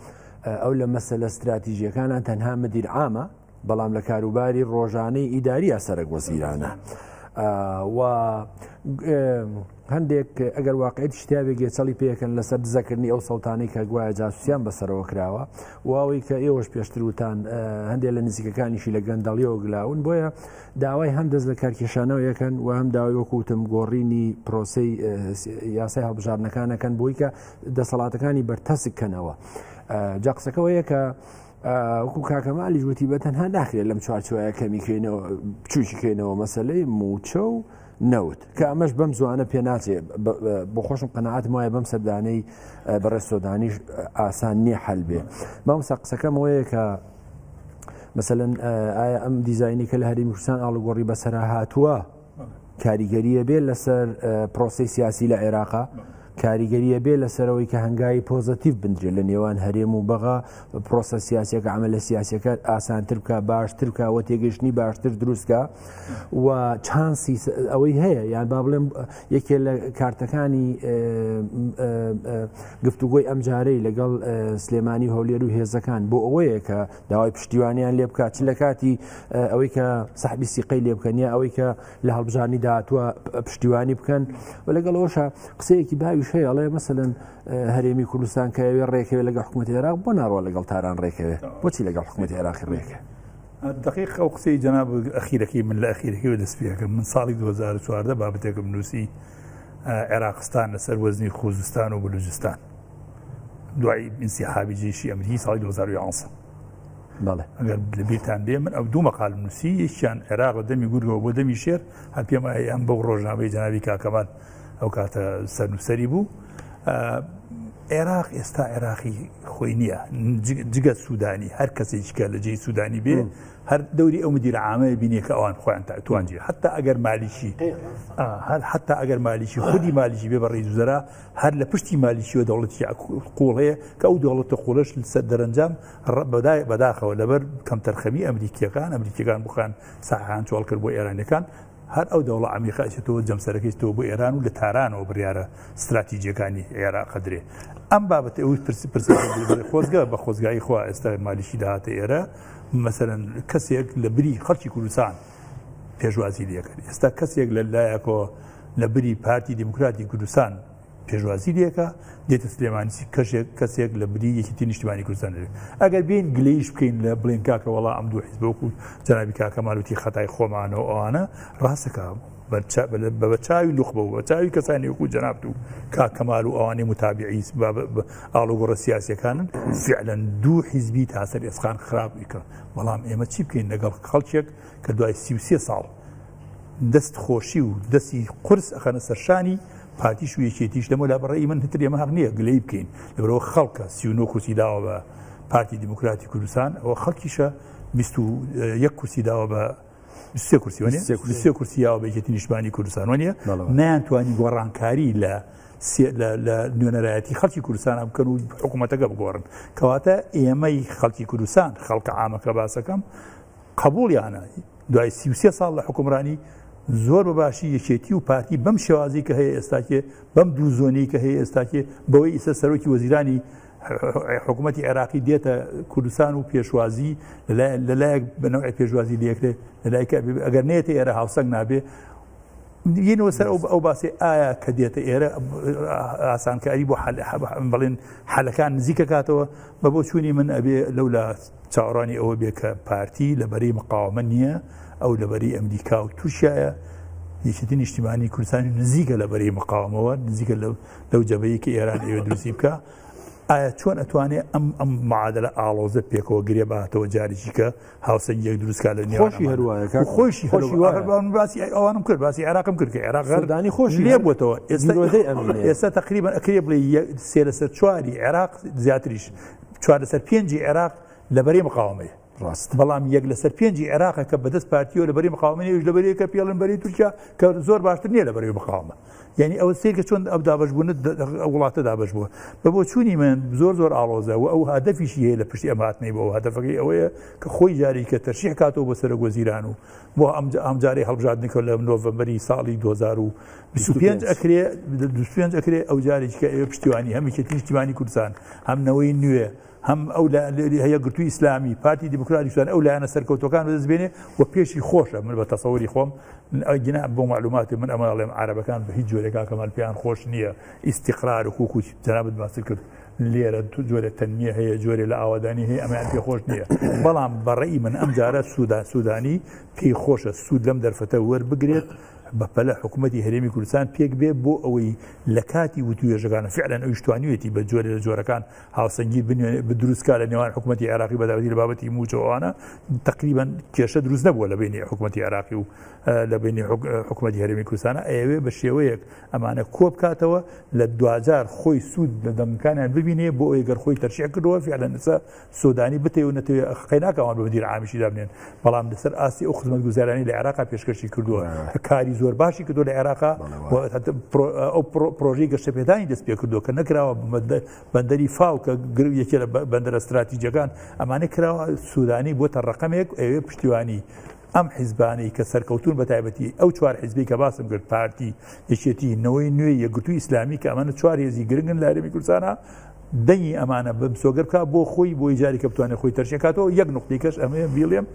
ئەو لە مەسەلە استراتیژیەکانە تەنها مدیر عامە بەڵام لە کاروباری ڕۆژانەی ئیداریە سەرەک وەزیرانە و هەندێک ئەگەر واقعیت شتیاوێک گێچەڵی پێکەن لەسەر دزەکردنی ئەو سەوتانەی کە گوایە جاسوسیان بەسەرەوە کراوە و ئەوەی کە ئێوەش پێشتر وتان هەندێک لە نزیکەکانیشی لە گەندەڵیەوە گلاون بۆیە داوای هەم دەست لە کارکێشانەوە یەکەن و هەم داوای وەکوتم گۆڕینی پرۆسی یاسای هەڵبژاردنەکانەکەن بۆی کە دەسەڵاتەکانی بەرتەسک کەنەوە جا قسەکەەوەیە کە وەکو کاکە مالیش وتی بە تەنها ناکرێت لەم چوارچێوەیە کەمی کەینەوە بچووکی کەینەوە مەسەلەی مووچە و نەوت کە ئەمەش بەم زوانە پێ ناچێ بۆ خۆشم قەنەعاتم وایە بەم سەردانەی بەڕێز سۆدانیش ئاسان نییە حەل بێ مامۆستا قسەکەم ئەوەیە کە مەسەلەن ئایا ئەم دیزاینی کە لە هەرێمی کوردستان ئاڵوگۆڕی بەسەرا هاتووە کاریگەریە بێ لەسەر پرۆسی سیاسی لە عێراقا کاریگەریە بێ لەسەرەوەی کە هەنگاوی پۆزەتیڤ بندرێت لە نێوان هەرێم و بەغا پرۆسە سیاسیەکە عملە سیاسەکە ئاسانتر بکە باشتر بکە وە تێگەشتنی باشتر دروستکە و چانسی ئەوەی هەیە یان با بڵێم یەکێ لە کارتەکانی گفتوگۆی ئەمجارەی لەگەڵ سلێمانی هەولێر و هێزەکان بۆ ئەوەیە کە داوای پشتیوانیان لێ بکات چ لە کاتی ئەوەی کە سەحبی سیقەی لێ بکەن یا ئەوەی کە لە هەڵبژاردنی داهاتووە پشتیوانی بکەن و لەگەڵ ئەوەشا قسەیەکی باویش هەیە ئەڵێ مەسەلەن هەرێمی کوردستان کە ئەوێ ڕێکەوێ لەگەڵ حکوومەتی عێراق بۆ ناڕوا لەگەڵ تاران ڕێکەوێ بۆچی لەگەڵ حکوومەتی عێراقی ڕێکە دقیق ئەو قسەی جەناب ئەخیرەکەی من لە ئەخیرەکەی دەست پێەکەم من ساڵی 2014 بابەتێکم نووسی عێراقستان لەسەر وەزنی خوزستان و بلوجستان دوای ئینسیحابی جیشی ئەمریکی ساڵی 2011 بەڵێ ئەگەر لەبیرتان بێ من ئەو دوو مەقالم نووسی یەکیان عێراق بە دەمی گورگەوە بۆ دەمی شێر هەر پێم وایە ئەم بەو ڕۆژنامەی جەنابی کاکەمال ئەو کاتە سەرنووسەری بوو عێراق ئێستا عێراقی خۆی نییە جگە سوودانی هەر کەسێکی کە لە جێی سوودانی بێ هەر دەوری ئەو مدیر عامەیە بینێ کە ئەوان خۆیان توانجی حتا ئەگەر مالیکی هەر حتا ئەگەر مالیکی خودی مالیکی بێ بە ڕیزوزەرا هەر لە پشتی مالیکیەوە دەوڵەتی قوڵ هەیە کە ئەو دەوڵەتە قوڵەش لەسەر دەرەنجام بەداخەوە لەبەر کەمتەرخەمی ئەمریکیەکان ئەمریکیەکان بخۆیان ساحان چۆڵ کرد بۆ ئێرانەکان هەر ئەو دەوڵە عەمیقە ئەچێتەوە جەمسەرەکەی چێتەوە بۆ ئێران و لە تارانەوە بڕیارە ستراتیجیەکانی عێراق ئەدرێ. ئەم بابەتە ئەوی پرس پرس خۆزگە بە خۆزگایی خوا ئێستا مالیکی داهاتە ئێرە مەسەلەن کەسێک لە بری خەڵکی کوردستان پێشوازی لێکرد ئێستا کەسێک لە لایەکەوە لە بری پارتی دیموکراتی کوردستان پێشوازی لێکە دێتە سلێمانی کەشێک کەسێک لە بری یەکێتی نیشتمانی کوردستان دەبێت ئەگەر بین گلەیش بکەین لە بڵێن کاکە وەڵا ئەم دوو حیزبە وەکو جەنابی کاکە مالوتی خەتای خۆمانەوە ئەوانە ڕاستەکە بە چاوی نوخبە و بە چاوی کەسانی وەکو جەنابت و کاک کەمال و ئەوانەی متابعی ئاڵوگۆڕە سیاسیەکانن فعلا دوو حیزبی تاسەر ئێسقان خراپ بکە بەڵام ئێمە چی بکەین لەگەڵ خەڵکێک کە دوای 33 ساڵ دەست خۆشی و دەستی قورس ئەخەنە سەرشانی پارتیش و یەکێتیش لەمە لا بەڕێی من هتر ئێمە هەق نییە گلەی بکەین لەبەرەوە خەڵکە 39 کورسی داوە بە پارتی دیموکراتی کوردستان ئەوە خەڵکیشە 21 کورسی داوە بە 23 کورسی وانە 23 کورسی یاوە بە یەکێتی نیشتمانی کوردستان وانە نەیانتوانی گۆڕانکاری لە لە نوێنەرایەتی خەڵکی کوردستان بکەن و حکوومەتەکە بگۆڕن کەواتە ئێمەی خەڵکی کوردستان خەڵکە عامەکە باسەکەم قبوڵیانە دوای 33 ساڵ لە حکومڕانی زۆر بە باشی یەکێتی و پارتی بەم شێوازی کە هەیە ئێستاکێ بەم دوو زۆنی کە هەیە ئێستاکێ بەوەی ئیسە سەرۆکی وەزیرانی حکوومەتی عێراقی دێتە کوردستان و پێشوازی لەلایەک بەنەوەی پێشوازی لەکرێت لەلایکە ئەگەر نێتە ئێرە هاوسەنگ نابێ یەنەوە سەر ئەو باسی ئایا کە دێتە ئێرە ئاسانکاری بۆ بڵێن حەلەکان نزیکە کاتەوە بە بۆ چوونی من ئەبێ لەولا چاوەڕوانی ئەوە بێ کە پارتی لە بەرەی مقاومە نییە، ئەو لە بەرەی ئەمریکا و تورکیایە، یەکێتی نیشتیمانی کوردستانی نزیکە لە بەرەی مقاومەوە، نزیکە لەو جەبەیە کە ئێران ئەوێ دروستی بکە. ئایا چۆن ئەتوانێ ئەم ئەم معادلە ئاڵۆزە پێکەوە گرێ باتەوە جارێکی کە هاوسەنگیەک دروستکا لە نێوان خۆشی هەروایە کاک خۆشی خۆشی باسی ئەوانم کرد باسی عێراقم کرد کە عێراق سەردانی خۆشی لێ بووەتەوە ئێستا ئێستا تقریبا ئەکرێ بڵێ سێ لەسەر چواری عێراق زیاتریش چوار لەسەر پێنجی عێراق لە بەرەی مقاومەیە. ڕاستە. بەڵام یەک لەسەر پێنجی عێراقە کە بەدەست پارتیەوە لە بەرەی مقاومە نییە، ئەویش لە بەرەیەکە پێڵن بەرەی تورکیا کە زۆر باشتر نییە لە بەرەی مقاومە. یعنی ئەوە سەیرکە چۆن ئەو دابەشبوونە ئەو وڵاتە دابەش بووە. بە بۆچوونی من زۆر زۆر ئاڵۆزە و ئەو هەدەفیشی هەیە لە پشتی ئەم هاتنەی بۆ ئەو هەدەفەکەی ئەوەیە کە خۆی جارێکی کە تەرشیح کاتەوە بۆ سەرۆک وەزیران و بۆ ئەم جارەی هەڵبژاردنەکە لە نۆڤەمبەری ساڵی 2025 ئەکرێ 25 ئەکرێ ئەو جارێکی کە ئەوێ پشتیوانی هەم یەکێتی نیشتیمانی کوردستان هەم نەوەی نوێ هەم ئەو یەکگرتووی ئیسلامی پارتی دیموکراتی کوردستان ئەو لایەنە سەرکەوتوەکان بەدەست بێنێ و پێشی خۆشە من بە تەسەوری خۆم گینا بۆ معلوماتی من ئەمە ئەڵێم عەرەبەکان بە هیچ جۆرێک کاکەمال پێیان خۆش نییە ئیستیقرار و کوک و جەنابت باست کرد لێرە جۆرێک تەنمیە هەیە جۆرێ لە ئاوادانی هەیە ئەمەیان پێ خۆش نییە بەڵام بەڕێی من ئەم جارە سوودا سوودانی پێی خۆشە سوود لەم دەرفەتە وەربگرێت بەپەلە حکوومەتی هەرێمی کوردستان پێک بێ بۆ ئەوەی لە کاتی وتوێژەکان فعلەن ئەویش توانیوێتی بە جۆرێ لە جۆرەکان هاوسەنگی دروست کا لە نێوان حکوومەتی عێراقی بەداوەتی لە بابەتی مووچەوانە تقریبا کێشە دروست نەبووە لە بینی حکوومەتی عێراقی و لە بینی حکوومەتی هەرێمی کوردستانە ئەیەوێ بە شێوەیەک ئەمانە کۆ بکاتەوە لە دواجار خۆی سوود لە دەنگەکانیان ببینێ بۆ ئەوەی گەر خۆی تەرشیح کردەوە فعلا ئێستا سۆدانی بتەوێ و نەتەوێ قەیناکە ئەوان بە مدیر عامیشی دابنێن بەڵام لەسەر ئاستی ئەو خزمەتگوزارانەی لە عێراقا پێشکەشی کردووە کاری زۆر باشی کردووە لە عێراقا ئەو پرۆژەی گەشەپێدانی دەست پێ کردووە کە نەکراوە بەندەری فاو کە یەکێ لە بەندەرە ستراتیجەکان ئەمانە کراوە سودانی بۆتە ڕقەمێک ئەوێ پشتیوانی ئەم حیزبانەی کە سەرکەوتوون بە تایبەتی ئەو چوار حیزبی کە باسم کرد پارتی یەکێتی نەوەی نوێی یەکگرتووی ئیسلامی کە ئەمانە چوار هێزی گرنگن لە هەرێمی کوردستانە دەنگی ئەمانە بمسۆگەر بکات بۆ خۆی بۆی جاری کە بتوانێت خۆی تەرشیح کاتەوە یەک نقطەی کەش ئەمەیە بیڵێم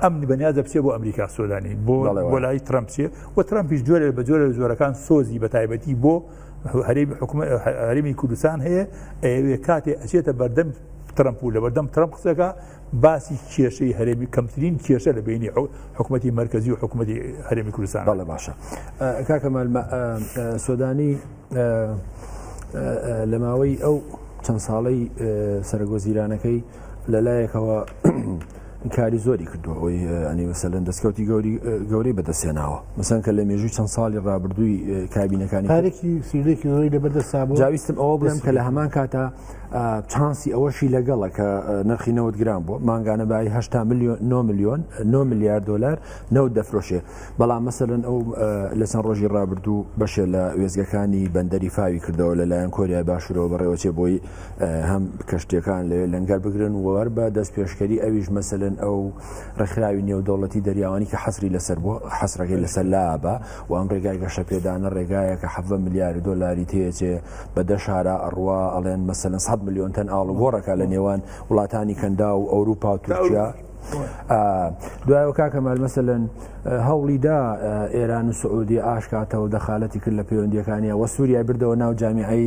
ئەم بەنیازە بچێ بۆ ئەمریکا سۆدانی بۆ بۆ لای ترەمپ بچێ و ترەمپیش جۆرێ بە جۆرە جۆرەکان سۆزی بە تایبەتی بۆ هەرێمی حکومە هەرێمی کوردستان هەیە ئەیەوێ کاتێ ئەچێتە بەردەم ترەمپ و لەبەردەم ترەمپ قسەکە باسی کێشەی هەرێمی کەمترین کێشە لە بینی حکوومەتی مەرکزی و حکوومەتی هەرێمی کوردستان بەڵێ باشە کاکە سۆدانی لە ماوەی ئەو چەند ساڵەی سەرۆکوەزیرانەکەی لەلایەکەوە کاری زۆری کردووە ئەوەی ئەنی مەسەلەن دەستکەوتی گەوری گەورەی بەدەستهێناوە مەسەن کە لە مێژووی چەند ساڵی ڕابردووی کابینەکانی پارێکی سیرێکی زۆری لەبەردەست بوو جاویستم ئەوە بڵێم کە لە هەمان کاتا چانسی ئەوەشی لەگەڵە کە نرخی نەوت گران بووە مانگانە بای 80 میلیۆن 9 میلیۆن 9 میلیارد دلار نەوت دەفرۆشێ بەڵام مەسەلەن ئەو لە چەند ڕۆژی ڕابردوو بەشێ لە وێستگەکانی بەندەری فاوی کردەوە لەلایەن کۆریای باشوورەوە بەڕێوەچێ بۆی هەم کەشتیەکان لەوێ لەنگەر بگرن و هەر بە دەست پێشکەری ئەویش مەسەلەن. ئەو ڕێکخراوی نێودەوڵەتی دەریاوانی کە حەسری لەسەر بووە حەسرەکەی لەسەر لابا و ئەم ڕێگای گەشەپێدانە ڕێگایە کە 17 ملیار دۆلاری تێچێ بە دە شارا ئەڕوا ئەڵێن مەسەلەن 100 ملیۆن تەن ئاڵوگۆڕەکە لە نێوان وڵاتانی کەندا و ئەوروپا و تورکیا. دوایەوە کاک کەمال مەسەلەن هەوڵی دا ئێران و سعودی ئاشکاتەوە دەخالەتی کرد لە پەیوەندیەکانیان وە سووریای بردەوە ناو جامیعەی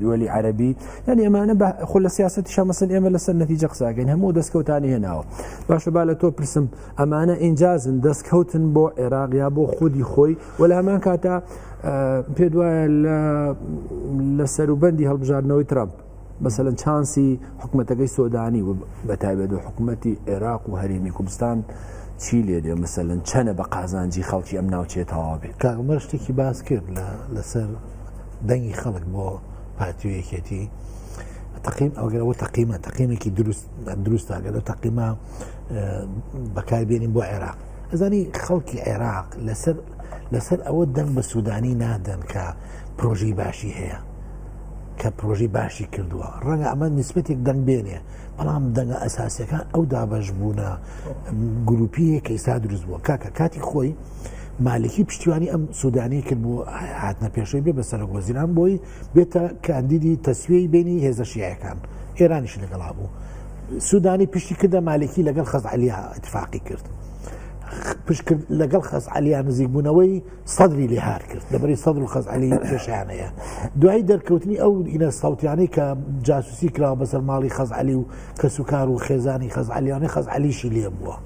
دوەلی عەربی یعنی ئەمانە خۆ لە سیاسەتی شەمەسن ئێمە لەسەر نەتیجە قساکەین هەموو دەستکەوتانی هێناوە باشە با لە تۆ پرسم ئەمانە ئینجازن دەستکەوتن بۆ عێراق یا بۆ خودی خۆی و لە هەمان کاتا پێ دوایە لە سەروبەندی هەڵبژاردنەوەی ترامپ مەسەلەن چانسی حکومەتەکەی سۆدانی و بەتایبەت و حکومەتی عێراق و هەرێمی کوردستان چی لێ دێ مەسەلەن چەنە بە قازانجی خەڵکی ئەم ناوچەیە تەواو بێت؟ کاک عومەر شتێکی باس کرد لەسەر دەنگی خەڵک بۆ پارتی و یەکێتی تەقیم ئەوگەر ئەوە تەقیمە تەقیمێکی دروست دروستە ئەگەر ئەو تەقیمە بەکاربێنین بۆ عێراق ئەزانی خەڵکی عێراق لەسەر لەسەر ئەوە دەنگ بە سوودانی نادەن کە پرۆژەی باشی هەیە کە پرۆژەی باشی کردووە ڕەنگە ئەمە نسبەتێک دەنگ بێنێ بەڵام دەنگە ئەساسیەکان ئەو دابەش بوونە گروپیە کە ئێستا دروست بووە کاکە کاتی خۆی مالکی پشتیوانی ئەم سوودانی کرد بۆ هاتنە پێشەی بێ بە سەرۆک وەزیران بۆی بێتە کاندیدی تەسویەی بینی هێزە شیعەکان ئێرانیش لەگەڵا بوو سوودانی پشتی کردە مالکی لەگەڵ خەزعەلیا اتفاقی کرد پشت کرد لەگەڵ خەزعەلیا نزیک بوونەوەی سەدری لێ هار کرد لەبەری سەدر و خەزعەلی کێشیان هەیە دوای دەرکەوتنی ئەو ئینە سەوتیانەی کە جاسوسی کراوە بەسەر ماڵی خەزعەلی و کەسوکار و خێزانی خەزعەلیانەی خەزعەلیشی لێ بووە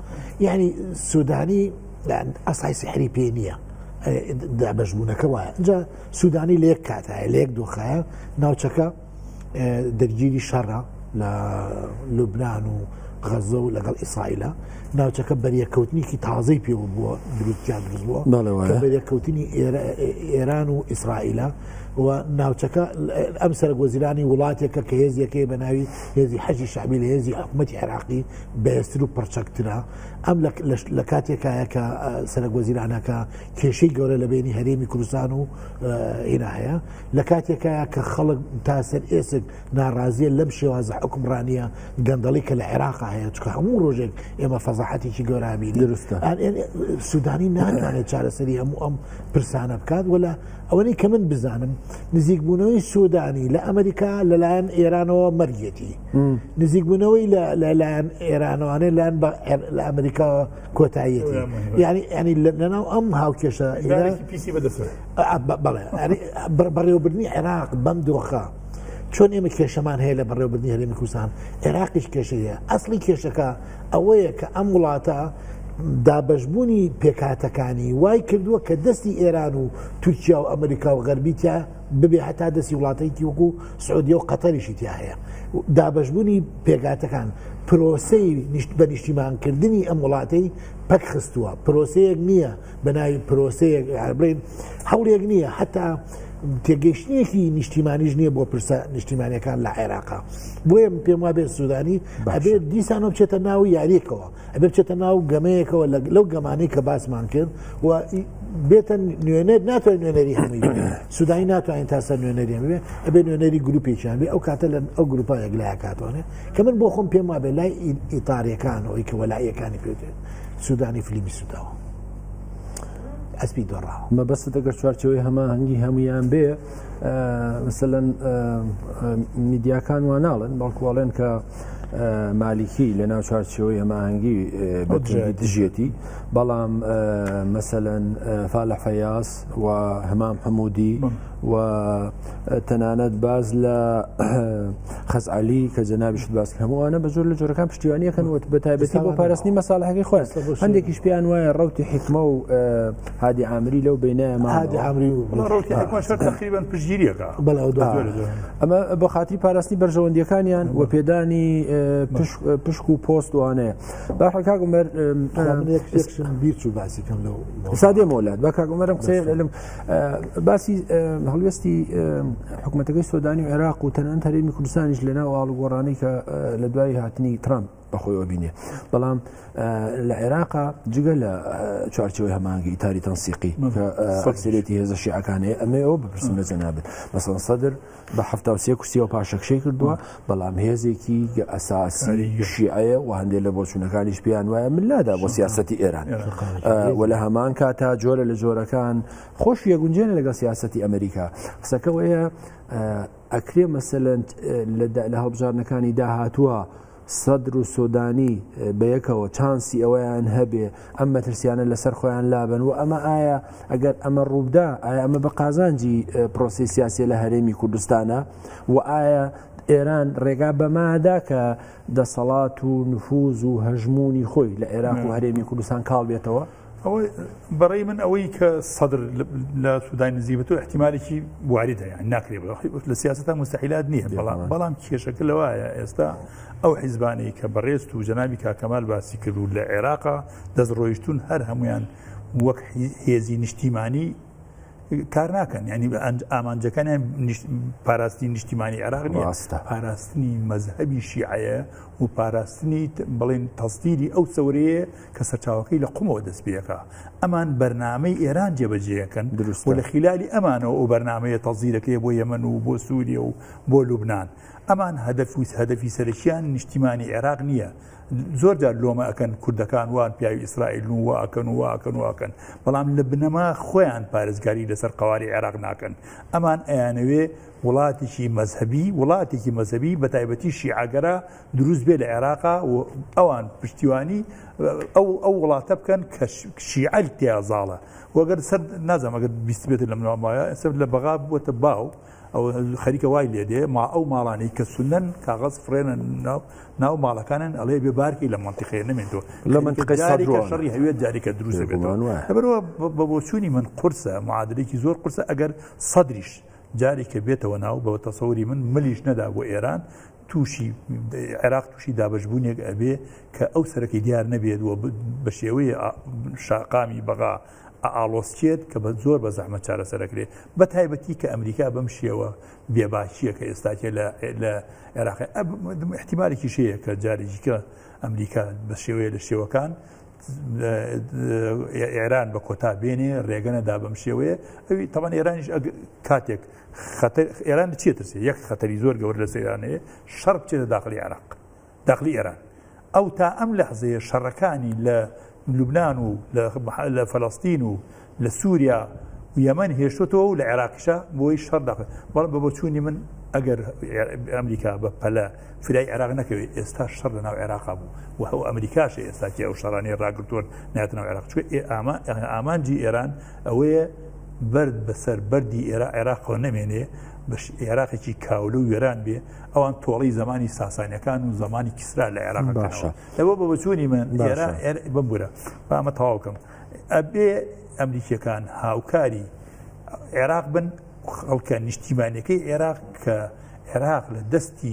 یعنی سودانی ئەسای سحری پێ نییە دابەشبوونەکە وایە اینجا سودانی لە یەک کاتایە لە یەک دۆخایە ناوچەکە دەرگیری شەڕە لە لوبناان و غەزە و لەگەڵ ئیسرائیلە ناوچەکە بەریەکەوتنێکی تازەی پێوە بووە دروستیان دروست بووە بەریەکەوتنی ئێران و ئیسرائیلە و ناوچەکە ئەم سەرک وەزیرانی وڵاتێکە کە هێزیەکەی بە ناوی هێزی حەجی شعبی لە هێزی حکوومەتتی عێراقی بەهێزتر و پڕچەکترە ئەم لە کاتێکایە کە سەرک وەزیرانەکە کێشەی گەورە لە بینی هەرێمی کوردستان و ئینا هەیە لە کاتێکایە کە خەڵک تا سەر ئێسک ناڕازیە لەم شێوازە حوکمڕانیە گەندەڵی کە لە عێراقا هەیە چکە هەموو ڕۆژێک ئێمە فەزاحەتێکی گەورابی دروستە سوودانی ناتوانێت چارەسەری هەموو ئەم پرسانە بکات ولا ئەوەی کە من بزانم نزیکبوونەوەی سوودانی لە ئەمریکا لەلایەن ئێرانەوە مەرگێتی نزیکبوونەوەی لەلایەن ئێرانەوانێ لایەن لە ئەمریکا کۆتاییەتی یعنی ینی لەناو ئەم هاوکێشە بەڵێ بەڕێوەبردنی عێراق بەم دۆخە چۆن ئێمە کێشەمان هەیە لە بەڕێوەبردنی هەرێمی کوردستان عێراقیش کێشەی هەیە ئەسڵی کێشەکە ئەوەیە کە ئەم وڵاتە دابەشبوونی پێکهاتەکانی وای کردووە کە دەستی ئێران و تورکیا و ئەمریکا و غەربی تیا ببێ هەتا دەستی وڵاتێکی وەکو سعودیە و قەتەریشی تیا هەیە دابەشبوونی پێکهاتەکان پرۆسەی بە نیشتیمانکردنی ئەم وڵاتەی پەک خستووە پرۆسەیەک نییە بە ناوی پرۆسەیەک بڵێن هەوڵێک نییە حتا تێگەیشتنێکی نیشتیمانیش نییە بۆ پرسە نیشتیمانەکان لە عێراقا بۆیە من پێم وابێت سوودانی ئەبێت دیسانەوە بچێتە ناو یاریەکەوە ئەبێت بچێتە ناو گەمەیەکەوە لەو گەمانەی کە باسمان کرد و بێتە نوێنەر ناتوانێت نوێنەری هەمووی سوودانی ناتوانێت تا سەر نوێنەری هەمووی ئەبێ نوێنەری گروپێکیان بێ ئەو کاتە لە ئەو گروپە یەکلایەکاتوانێت کە من بۆ خۆم پێم وابێ لای ئیتاریەکان ئەوی کە وەلاییەکانی پێوتێت سوودانی فلیمی سووداوە ئەسپی دۆڕاوە. مەبەستت ئەگەر چوارچێوەی هەماهەنگی هەمویان بێ مەسەلەن میدیاکان وا ناڵێن بەڵکو ئەڵێن کە مالیکی لە ناو چوارچێوەی هەماهەنگی دژێتی بەڵام مەسەلەن فالح فەیاس و هەمام حەمودی و تەنانەت باز لە خەزعەلی کە جەنابیشت باس کرد هەمووانە بە جۆر لە جۆرەکان پشتیوانیەکەن و بە تایبەتی بۆ پاراستنی مەساڵحەکەی خۆیان هەندێکیش پێیان وایە ڕەوتی حیکمە و هادی عامری لەو بینایە هادی عامری و ڕەوتی حیکمە شەر تقریبا پشتگیریەکە بەڵێ ئەو ئەمە بۆ خاتری پاراستنی بەرژەوەندیەکانیان و پێدانی پشک و پۆست وانەیە باشە کاک عومەر بیر چوو باسی کەم لەو سادێ مۆلات با کاک عومەرم قسەی لەم باسی هەڵوێستی حکوومەتەکەی سۆدانی و عێراق و تەنانەت هەرێمی کوردستانیش لەناو ئاڵوگۆڕانەی کە لە دوای هاتنی ترامپ. بەخۆیەوە بینێ. بەڵام لە عێراقا جگە لە چوارچێوەی هەماهەنگی ئیتاری تەنسیقی کە ئەکسەرێتی هێزە شیعەکان هەیە، ئەمەی ئەوە بپرسم لە جەنابت، مەسەڵەن سەدر بە 73 کورسیەوە پاشەکشەی کردووە، بەڵام هێزێکی ئەساسی شیعەیە و هەندێک لە بۆچوونەکانیش پێیان وایە ملادا بۆ سیاسەتی ئێران و لە هەمان کاتا جۆرە لە جۆرەکان خۆش یەگونجێنە لەگەڵ سیاسەتی ئەمریکا. قسەکەوەیە ئەکرێ مەسەلەن لە هەڵبژاردنەکانی داهاتووە سەدر و سۆدانی بەیەکەوە چانسی ئەوەیان هەبێ ئەم مەترسیانە لەسەر خۆیان لابن و ئەمە ئایا ئەگەر ئەمە ڕووبدا ئایا ئەمە بە قازانجی پرۆسی سیاسی لە هەرێمی کوردستانە و ئایا ئێران ڕێگا بەمادا کە دەسەڵات و نفوز و هەژمونی خۆی لە عێراق و هەرێمی کوردستان کاڵ بێتەوە؟ ئەوە بەڕێی من ئەوەی کە سەدر لە سوودای نزیک بێتەوە احتیمالێکی واریدە یان ناکرێ لە سیاسەتا مستحیلات نییە بەڵام بەڵام کێشەکە لەوایە ئێستا ئەو حیزبانەی کە بەڕێزت و جەنابی کاکەمال باسی کرد و لە عێراقا دەست ڕۆیشتون هەر هەمویان وەک هێزی نیشتیمانی کار ناکەن ینی ئامانجەکانیان پاراستنی نیشتیمانی عێراق نیە پاراستنی مەزهەبی شیعەیە و پاراستنی بڵێن تەسدیری ئەو سەورەیە کە سەرچاوەکەی لە قومەوە دەست پێەکە ئەمان بەرنامەی ئێران جێبەجێەکەن دروست و لە خلالی ئەمانەوە ئەو بەرنمەیە تەزیرەکەی بۆ یەمەن و بۆ سووریە و بۆ لوبناان ئەمان هەدەف و هەدەفی سەرەکیان نیشتیمانی عێراق نییە زۆر جار لۆمە ئەکەن کوردەکان وان پیاوی ئیسرائیلن و وا ئەکەن و وا ئەکەن و ئەکەن بەڵام لە بنەما خۆیان پارێزگاری لەسەر قەواری عێراق ناکەن ئەمان ئەیانەوێ وڵاتێکی مەزهەبی وڵاتێکی مەزهەبی بە تایبەتی شیعەگەرا دروست بێ لە عێراقا و ئەوان پشتیوانی ئەو ئەو وڵاتە بکەن کە شیعە تیا زاڵە وەگەر سەر نازانم ئەگەر بیستبێت لە مناڵ مایە ئێستا لە بەغا بووەتە باو ئەو خەریکە وای لێ دێ ما ئەو ماڵانەی کە سونەن کاغەز فڕێنە ناو ناو ماڵەکانن ئەڵێ بێ بارکی لە مەنتیقەیە نەمێنەوە لە مەنتیقەی جارێکە سەدرۆ شەڕی هەوێت جارێکە دروست دەبێتەوە بێگومان وایە. لەبەرەوە بە بۆچوونی من قورسە معادلێکی زۆر قورسە ئەگەر سەدریش جارێکە بێتەوە ناو بە تەسەوری من ملیش نەدا بۆ ئێران تووشی عێراق تووشی دابەشبوونێک ئەبێ کە ئەو سەرەکەی دیار نەبێت و بە شێوەیە شاقامی بەغا ئاڵۆزکێت کە بە زۆر بە زەحمەت چارەسەر ئەکرێت بە تایبەتی کە ئەمریکا بەم شێوە بێباکییە کە ئێستاکێ لە لە عێراق احتیمالێکیش هەیە کە جارێکی کە ئەمریکا بە شێوەیە لە شێوەکان ئێران بە کۆتا بێنێ ڕێگە نەدا بەم شێوەیە ئەوی تەمان ئێرانیش کاتێک خەتەر ئێران چیە ترسێ یەک خەتەری زۆر گەورە لەسەر ئێران هەیە شەڕ بچێتە داخلی عێراق داخلی ئێران ئەو تا ئەم لەحزەیە شەڕەکانی لە لوبناان و لە فەلەستین و لە سووریا و یەمەن هێشتۆتەوە و لە عێراقیشە بۆی شەڕ داخل بەڵام بە بۆچوونی من ئەگەر ئەمریکا بە پەلە فرای عێراق نەکەوێت ئێستا شەڕ لە ناو عێراقا بوو و ئەو ئەمریکاش ئێستا کێ ئەو شەڕانەی ڕاگرتوون ناتنەوە عێراق چونکە ئامانجی ئێران ئەوەیە بەرد بەسەر بەردی ئێرا عێراقەوە نەمێنێ بەش عێراقێکی کاولە و وێران بێ ئەوان تۆڵەی زمانی ساسانیەکان و زمانی کیسرا لە عێراق باشە. لەوە بە بۆچوونی من باشە. ئێرا ئێر بمبورە با ئەمە تەواو کەم ئەبێ ئەمریکیەکان هاوکاری عێراق بن خەڵکە نیشتیمانیەکەی عێراق کە عێراق لە دەستی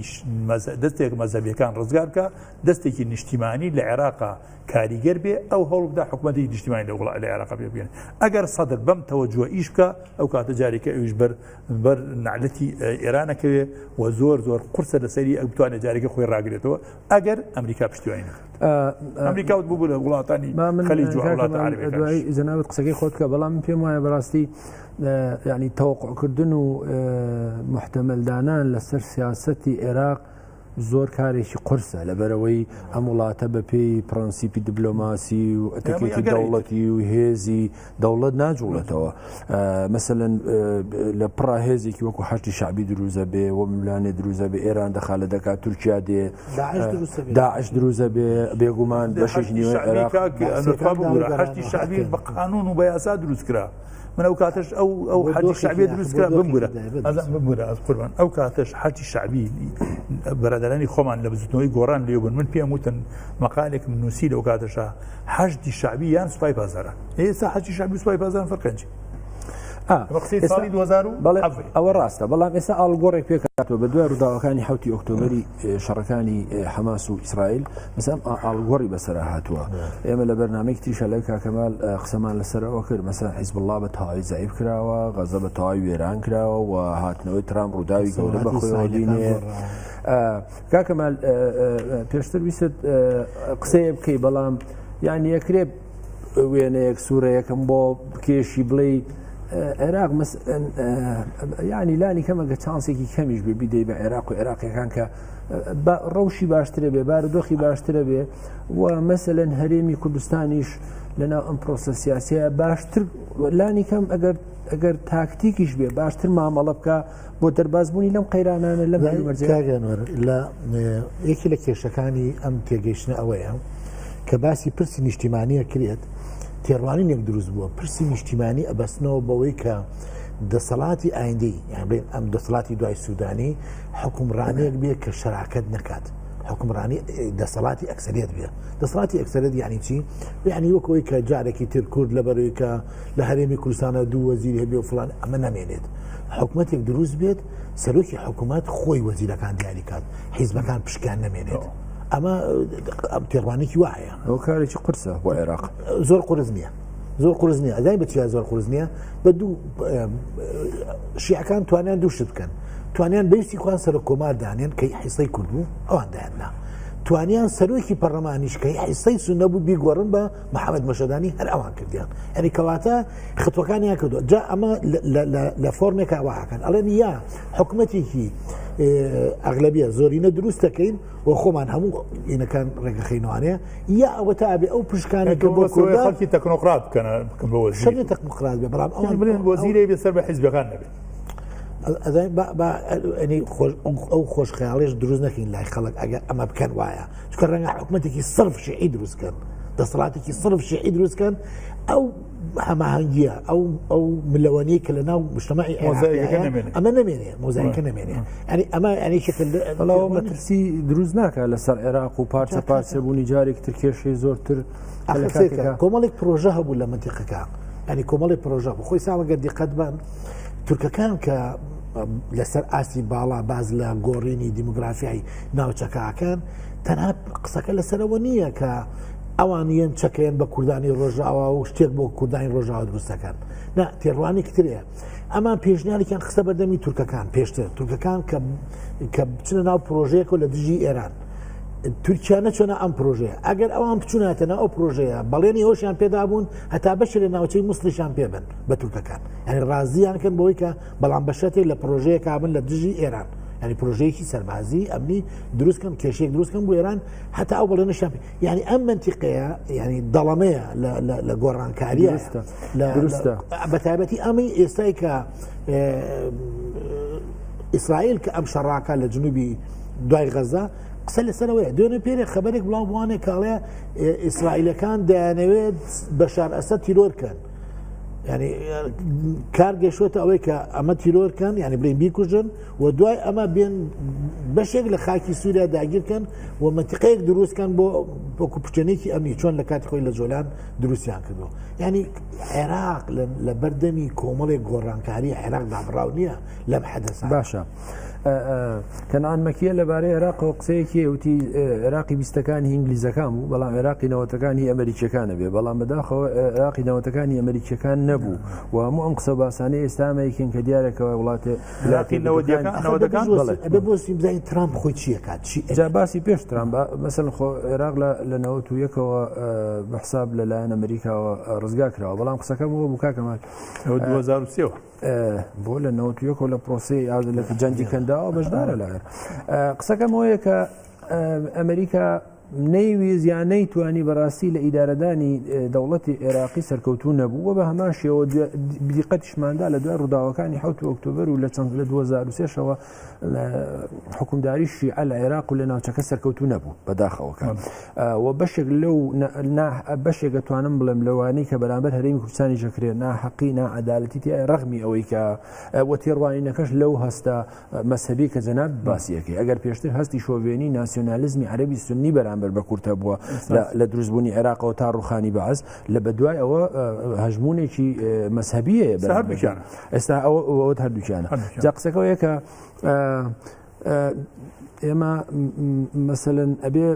دەستێک مەزەبیەکان ڕزگار بکە دەستێکی نیشتیمانی لە عێراقا کاریگەر بێ ئەو هەوڵ بدا حکوومەتی نیشتیمانی لە وڵات لە عێراق پێ بگەن ئەگەر سەدر بەم تەوەجوە ئیش بکە ئەو کاتە جارێکە ئەویش بەر بەر نەعلەتی ئێرانەکەوێ و زۆر زۆر قورسە لەسەری ئەو بتوانێت جارێکە خۆی ڕاگرێتەوە ئەگەر ئەمریکا پشتیوانی نەکات. ئەمریکا وت بوو لە وڵاتانی خەلیج و وڵاتە عەرەبیەکانیش. دوای جەنابت قسەکەی خۆت بکە، بەڵام من پێم وایە بەڕاستی یعنی تەوەقعکردن و محتەمەلدانان لەسەر سیاسەتی عێراق زۆر کارێکی قورسە، لەبەرەوەی ئەم وڵاتە بە پێی پرەنسیپی دیبلۆماسی و ئەتەکێتی دەوڵەتی و هێزی دەوڵەت ناجوڵێتەوە. مەسەلەن لە پڕا هێزێکی وەکو حەشدی شەعبی دروزە بێ و ململانێ دروزە بێ، ئێران دەخالە دەکات، تورکیا دێ، داعش دروزە بێ، بێگومان بەشێکی نیوەی عێراق. حەشدی شەعبی بە قانون و بە یاسا دروست کرا. من ئەو کاتەش ئەو ئەو حەشدی شەعبی دروست کرا، بمبورە بمبورە ئەز قوربان، ئەو کاتەش حەشدی شەعبی بەرادەرانی خۆمان لە بزوتنەوەی گۆڕان لێ بوون، من پێم وتن مەقالێکم نووسی لەو کاتەشا حەشدی شەعبی یان سوپای پاسداران. ئێستا حەشدی شەعبی و سوپای پاسداران فەرقیان چی؟ ساڵی 2000 ئەوە ڕاستە بەڵام ئێستا ئاڵگۆڕێک پێکاتەوە بە دوای ڕووداوەکانی حوتی ئۆکتۆبری شەڕەکانی حەماس و ئیسرائیل مەسەم ئاڵگۆڕی بەسەر هاتووە ئێمە لە بەرنمەی تریشە لەو کاکەمال قسەمان لەسەرەوە کرد مەسەن حیزب الله بە تەواوی زەعیف کراوە غەزە بە تەواوی وێران کراوە و هاتنەوەی ترامپ ڕووداوی گەورە بە خۆیەوە بینێ کاکەمال پێشتر ویست قسەیە بکەی بەڵام یان یەکرێ وێنەیەک سوورەیەکم بۆ بکێشی بڵێ عێراق ینی لانی کەمە گە چانسێکی کەمیش بێ بیدەی بە عێراق و عێراقیەکان کە ڕەوشی باشترە بێ بارودۆخی باشترە بێ و مەسەلەن هەرێمی کوردستانیش لەناو ئەم پرۆسە سیاسەیە باشتر لانی کەم ئەگەر ئەگەر تاکتیکیش بێ باشتر مامەڵە بکە بۆ دەربازبوونی لەم قەیرانانە لەم لە یەکی لە کێشەکانی ئەم تێگەیشتنە ئەوەیە کە باسی پرسی نیشتیمانیە کرێت تێڕوانینێک دروست بووە پرسی نیشتیمانی ئەبەستنەوە بەوەی کە دەسەڵاتی ئایندەی یان بڵێن ئەم دەسەڵاتی دوای سوودانی حکومڕانێک بێ کە شەراکەت نەکات حکومڕانی دەسەڵاتی ئەکسەریت بێ دەسەڵاتی ئەکسەریت یعنی چی یعنی وەکەوەی کە جارێکی تر کورد لە بەرەوەی کە لە هەرێمی کوردستانە دوو وەزیری هەبێ و فلان ئەمە نامێنێت حکومەتێک دروست بێت سەرۆکی حکوومەت خۆی وەزیرەکان دیاریکات حیزبەکان پشکیان نەمێنێت ئەمە تێڕوانێکی وایە ئەو کارێکی قورسە بۆ عێراق زۆر قورس نییە زۆر قورس نییە ئەزای بە چیا زۆر قورس نییە بە دوو شیعەکان توانیان دوو شت بکەن توانیان بەویستی خۆیان سەرۆک کۆمار دانێن کە حیسەی کورد بوو ئەوان دایاننا توانیان سەرۆکی پەرلەمانیش کە حیسەی سوننە بوو بیگۆڕن بە محەممەد مەشەدانی هەر ئەوان کردیان ئەنی کەواتە خطوەکانیان کردو جا ئەمە لە فۆرمێکا واکەن ئەڵێن یا حکومەتێکی ئەغلبیە زۆرینە دروست دەکەین و خۆمان هەموو ئینەکان ڕێگەخەینەوانەیە یا ئەوە تا ئەبێ ئەو پشکانە کە بۆ کوردە خەڵکی تەکنۆقرات بکەنە بکەن بە وەزیر شەرت تەکنۆقرات بێ بەڵام ئەوان بڵێن وەزیرێ بێ سەر بە حیزبەکان نەبێت ئەزانین با با ئەنی خۆش ئەو خۆش خەیاڵیش دروست نەکەین لای خەڵک ئەگەر ئەمە بکەن وایە چونکە ڕەنگە حکومەتێکی سڕف شیعی دروست کەن دەسەڵاتێکی سڕف شیعی دروست کەن ئەو هەماهەنگیە ئەو ئەو ملەوەنیە کە لە ناو مجتمعی مۆزایکەکە نەمێنێ ئەمە نەمێنێ مۆزایکە نەمێنێ ینی ئەمە ینی بەڵام مەترسی دروست ناکە لەسەر عێراق و پارچە پارچە بوونی جارێک تر کێشەی زۆرتر کۆمەڵێک پرۆژە هەبوو لە منتیقەکە ینی کۆمەڵی پرۆژە بوو خۆی ساوەگەر دیقەت بن تورکەکان کە لەسەر ئاستی باڵا باز لە گۆڕینی دیموگرافیای ناوچەکەکان تەنها قسەکە لەسەرەوە نییە کە ئەوان یەن چەکەیان بە کوردانی ڕۆژاوا و شتێک بۆ کوردانی ڕۆژاوا دروست دەکەن نا تێڕوانێکی ترەیە ئەمان پێشنیارێکیان خستە بەردەمی تورکەکان پێشتر تورکەکان کە کە بچنە ناو پرۆژەیەکەوە لە دژی ئێران تورکیا نەچۆنە ئەم پرۆژەیە ئەگەر ئەوان بچوناتە ناو ئەو پرۆژەیە بەڵێنی ئەوشیان پێدابوون هەتا بەشێ لە ناوچەی موسڵیشان پێبن بە تورکەکان یعنی ڕازیان کەن بۆی کە بەڵام بەشەتێک لە پرۆژەیەکا بن لە دژی ئێران یعنی پرۆژەیەکی سەربازی ئەمنی دروستکەن کێشێک دروستکەن بۆ ئێران هەتا ئەو بەڵێنەشیان یعنی ئەم منتیقەیە یعنی دەڵەمەیە لە گۆڕانکاریە دروستە بە تایبەتی ئەمەی ئێستای کە ئیسرائیل کە ئەم شەڕاکە لە جنوبی دوای غەزە قسە لەسەرەوەیە دوێنێ پێرێ خبرێک بڵاو بوانێ کاڵێ ئیسرائیلەکان دەیانەوێت بەشار ئەسەد تیرۆر کەن ینی کار گەشتە ئەوەی کە ئەمە تیرۆرکەن ینی بڵین بیکوژن و دوای ئەمە بێن بەشێک لە خاکی سووریا داگیرکەن و منتیقەیەک دروستکەن بۆ وەکو پشتێنێکی ئەمنی چۆن لە کاتی خۆی لە جۆلان دروستیان کردو ینی عێراق لە بەردەمی کۆمەڵێک گۆڕانکاری عێراق دابڕاو نییە لەم حەدەسە باشە. کەنعان مەکیە لەبارەی عێراقەوە قسەیەکی وتی عێراقی بیستەکانی ئینگلیزەکان بوو بەڵام عێراقی نەوەتەکانی ئەمریکیەکانە بێ بەڵام بەداخەوە عێراقی نەوەتەکانی ئەمریکیەکان نەبوو و هەموو ئەم قسە باسانەی ئێستامەیەکین کە دیارەکەەوە وڵاتێ عێراقی نەوەتەکان ئەبێ بۆستی بزانین ترامپ خۆی چیەکات چی جا باسی پێش ترامپ مەسەن خۆ عێراق لە نەوەت و یەکەوە بە حساب لەلایەن ئەمریکاوە ڕزگار کراوە بەڵام قسەکە بۆ بوو کاکەمال 2023 بۆ لە 91 لە پرۆسی لە جەنگی کەنداوە بەشدارە لە قسەکەم ئەوەیە کە ئەمریکا نەیویست یان نەیتوانی بەڕاستی لە ئیدارەدانی دەوڵەتی عێراقی سەرکەوتوو نەبوو و بە هەمان شێوە دیقەتیشماندا لە دوای ڕووداوەکانی حوت ئۆکتۆبەر و لە چەند لە 2023ەوە حکومداری شیعە لە عێراق و لە ناوچەکە سەرکەوتوو نەبوو بەداخەوەکە و بەشێک لەو بەشێک ئەتوانم بڵێم لەوانەی کە بەرامبەر هەرێمی کوردستانی ژەکرێ ناحەقی ناعەدالەتی تیایە ڕەغمی ئەوەی کە وە تێڕوانینەکەش لەو هەستە مەزهەبی کە جەناب باسیەکەی ئەگەر پێشتر هەستی شۆڤێنی ناسیۆنالیزمی عەرەبی سنی بەرامبەر بەرامبەر بە کورد هەبووە لە دروستبوونی عێراقەوە تا ڕوخانی بەعس لە بەدوای ئەوە هەژمونێکی مەزهەبیە هەردووکیانە ئێستا ئەوە هەردووکیانە جا قسەکەەوەیە کە ئێمە مەسەلەن ئەبێ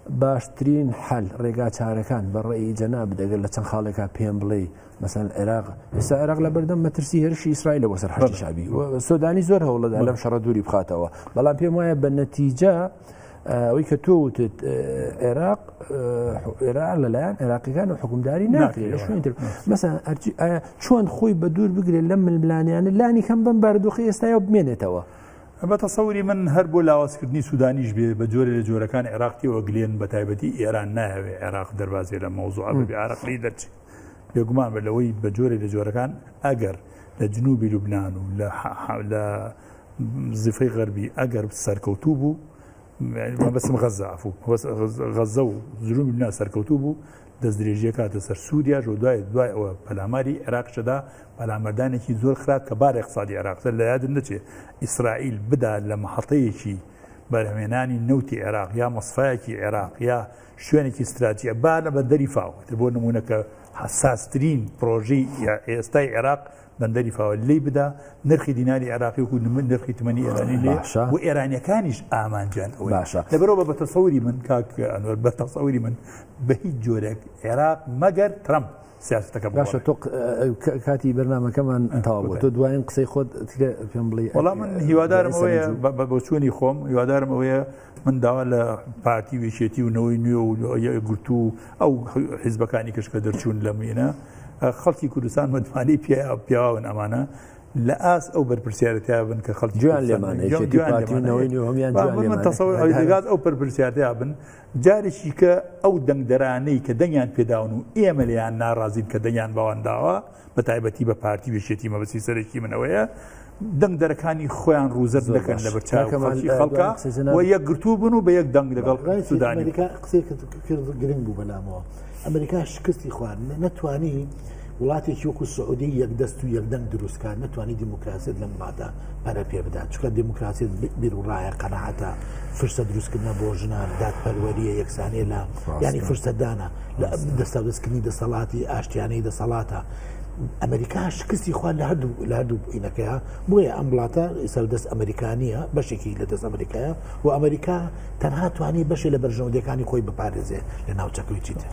باشترین حل ڕێگا چارەکان بە ڕێی جەناب دەگەر لە چەند خاڵێکا پێم بڵێ مەسەن عێراق ئێستا عێراق لە بەردەم مەترسی هێرشی ئیسرائیل بۆ سەر حەشدی شەعبی سۆدانی زۆر هەوڵەدا لەم شەڕە دووری بخاتەوە بەڵام پێم وایە بە نەتیجە ئەوەی کە تۆ وتت عێراق عێراق لەلایەن عێراقیەکان و حکومداری ناکرێت لە شوێن تر مەسەن چۆن خۆی بە دوور بگرێت لەم ململانیانە لانی کەم بەم بارودۆخی ئێستایەوە بمێنێتەوە. بە تەسەوری من هەر بۆ لاوازکردنی سودانیش بێ بە جۆرێ لە جۆرەکان عێراق تێوەگلێن بە تایبەتی ئێران نایەوێ عێراق دەربازێ لە مەوزوعە ببێ عێراق لێی دەرچێ بێگومان بە لەوەی بە جۆرێ لە جۆرەکان ئەگەر لە جنوبی لوبناان و لە لە زفەی غەربی ئەگەر سەرکەوتوو بوو مەبەستم غەزە عەفو مەبەست غەزە و جنوبی لوبنان سەرکەوتوو بوو دەستدرێژیە کاتە سەر سووریاش و دوای دوای ئەوە پەلاماری عێراقشەدا پەلامەردانێکی زۆر خراپ کە بار اقتصادی عێراق سەر لە یادت نەچێ ئیسرائیل بدا لە مەحەتەیەکی بەرهەمێنانی نەوتی عێراق یا مەسفایەکی عێراق یا شوێنێکی استراتیژی با لە بەندەری فاو بۆ نمونە کە حساسترین پرۆژەی ئێستای عێراق بەندەری فاوە لێی بدا نرخی دیناری عێراقی وەکو نرخی تمەنی ئێرانی لێ باشە. و ئێرانیەکانیش ئامانجیان ئەوەیە باشە. لەبەرەوە بە تەسەوری من کاک ئەنوەر بە تەسەوری من بە هیچ جۆرێک عێراق مەگەر ترەمپ سیاسەتەکە باشە بگۆڕێ. تۆ کاتی بەرنامەکەمان تەواو بوو تۆ دوایین قسەی خۆت تکرێ پێم بڵێی وەڵا من هیوادارم دوایین ئەوەیە سەرنج و بە بە بۆچوونی خۆم هیوادارم ئەوەیە من داوا لە پارتی و یەکێتی و نەوەی نوێ و یەکگرتوو و ئەو حیزبەکانی کەش کە دەرچوون لەم وینە خەڵکی کوردستان متمانەی پیاون ئەمانە لە ئاست ئەو بەرپرسیارەتیا بن کە خەڵکی گوێیان لێمانە یەکێتی و پارتی و نەوەی نوێ هەموویان گوێیان لێمانە. تەسەور ئەوی دەگات ئەو بەرپرسیارەتیا بن جارێکی کە ئەو دەنگدەرانەی کە دەنگیان پێداون و ئێمە لێیان ناڕازین کە دەنگیان بەوان داوە بە تایبەتی بە پارتی و یەکێتی مەبەستی سەرەکی من ئەوەیە دەنگدەرەکانی خۆیان ڕووزەرد زۆر نەکەن باش. لەبەر چاو کاک کەمال، خەڵکی خەڵکە دوایین قسەی جەنابت. و یەکگرتوو بن و بە یەک دەنگ لەگەڵ ڕای سوودانی ئەمریکا قسەیەکت کرد گرنگ بوو بەلامەوە ئەمریکا شکستی خوارد نەتوانی وڵاتێکی وەکو سعودی یەکدەست و یەکدەنگ دروستکات نەتوانی دیموکراسیت لەم وڵاتە پەرە پێ بدات چونکە دیموکراسیت بیروڕایە قەناعەتە فرسە دروستکردنە بۆ ژنان دادپەروەریە یەکسانیە لە ینی فرسەدانە لە دەستاودەستکردنی دەسەڵاتی ئاشتیانەی دەسەڵاتە ئەمریکا شکستی خوارد لە هەردوو لە هەردوو ئینەکەیە بۆیە ئەم وڵاتە ئێستا دەست ئەمریکانیە بەشێکی لە دەست ئەمریکایە و ئەمریکا تەنها توانی بەشێ لە بەرژەوەندیەکانی خۆی بپارێزێ لە ناوچەکەی چیتر.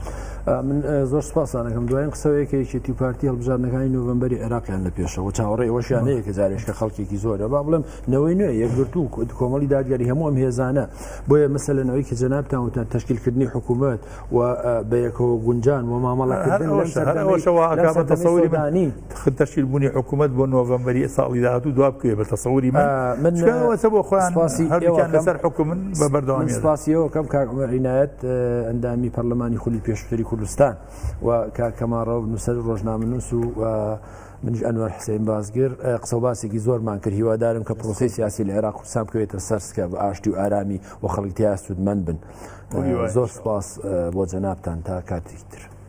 من زۆر سپاسان ئەکەم دوایین قسەوەیە کە یەکێتی و پارتی هەڵبژاردنەکانی نۆڤەمبەری عێراقیان لە پێشەوە چاوەڕێ ئەوەشیان هەیە کە جارێک کە خەڵکێکی زۆرە با بڵێم نەوەی نوێ یەکگرتوو کۆمەڵی دادگەری هەموو ئەم هێزانە بۆیە مەسەلەن ئەوەی کە جەنابتان وتان تەشکیلکردنی حکوومەت و بەیەکەوە گونجان و مامەڵەکردن لەم سەردەمەی لەم سەردەمەی سۆدانی تەشکیل بوونی حکوومەت بۆ نۆڤەمبەری ساڵی داهاتوو دوا بکەوێ بە تەسەوری من من چونکە ئەوە بۆ خۆیان سپاسی هەردووکیان ئێوەکەم لەسەر حکومن بە من بەردەوامی سپاسی ئێوەکەم کاک عومەر عینایەت ئەندامی پەرلەمانی خولی پێشووتری کوردستان و کاک کەمال ڕەوف نووسەر و ڕۆژنامەنووس و منیش ئەنوەر حسین بازگر قسە و باسێکی زۆرمان کرد هیوادارم کە پرۆسەی سیاسی لە عێراق کوردستان بکەوێتە سەر سکە بە ئاشتی و ئارامی و خەڵک تیا سوودمەند بن زۆر سپاس بۆ جەنابتان تا کاتێکی تر.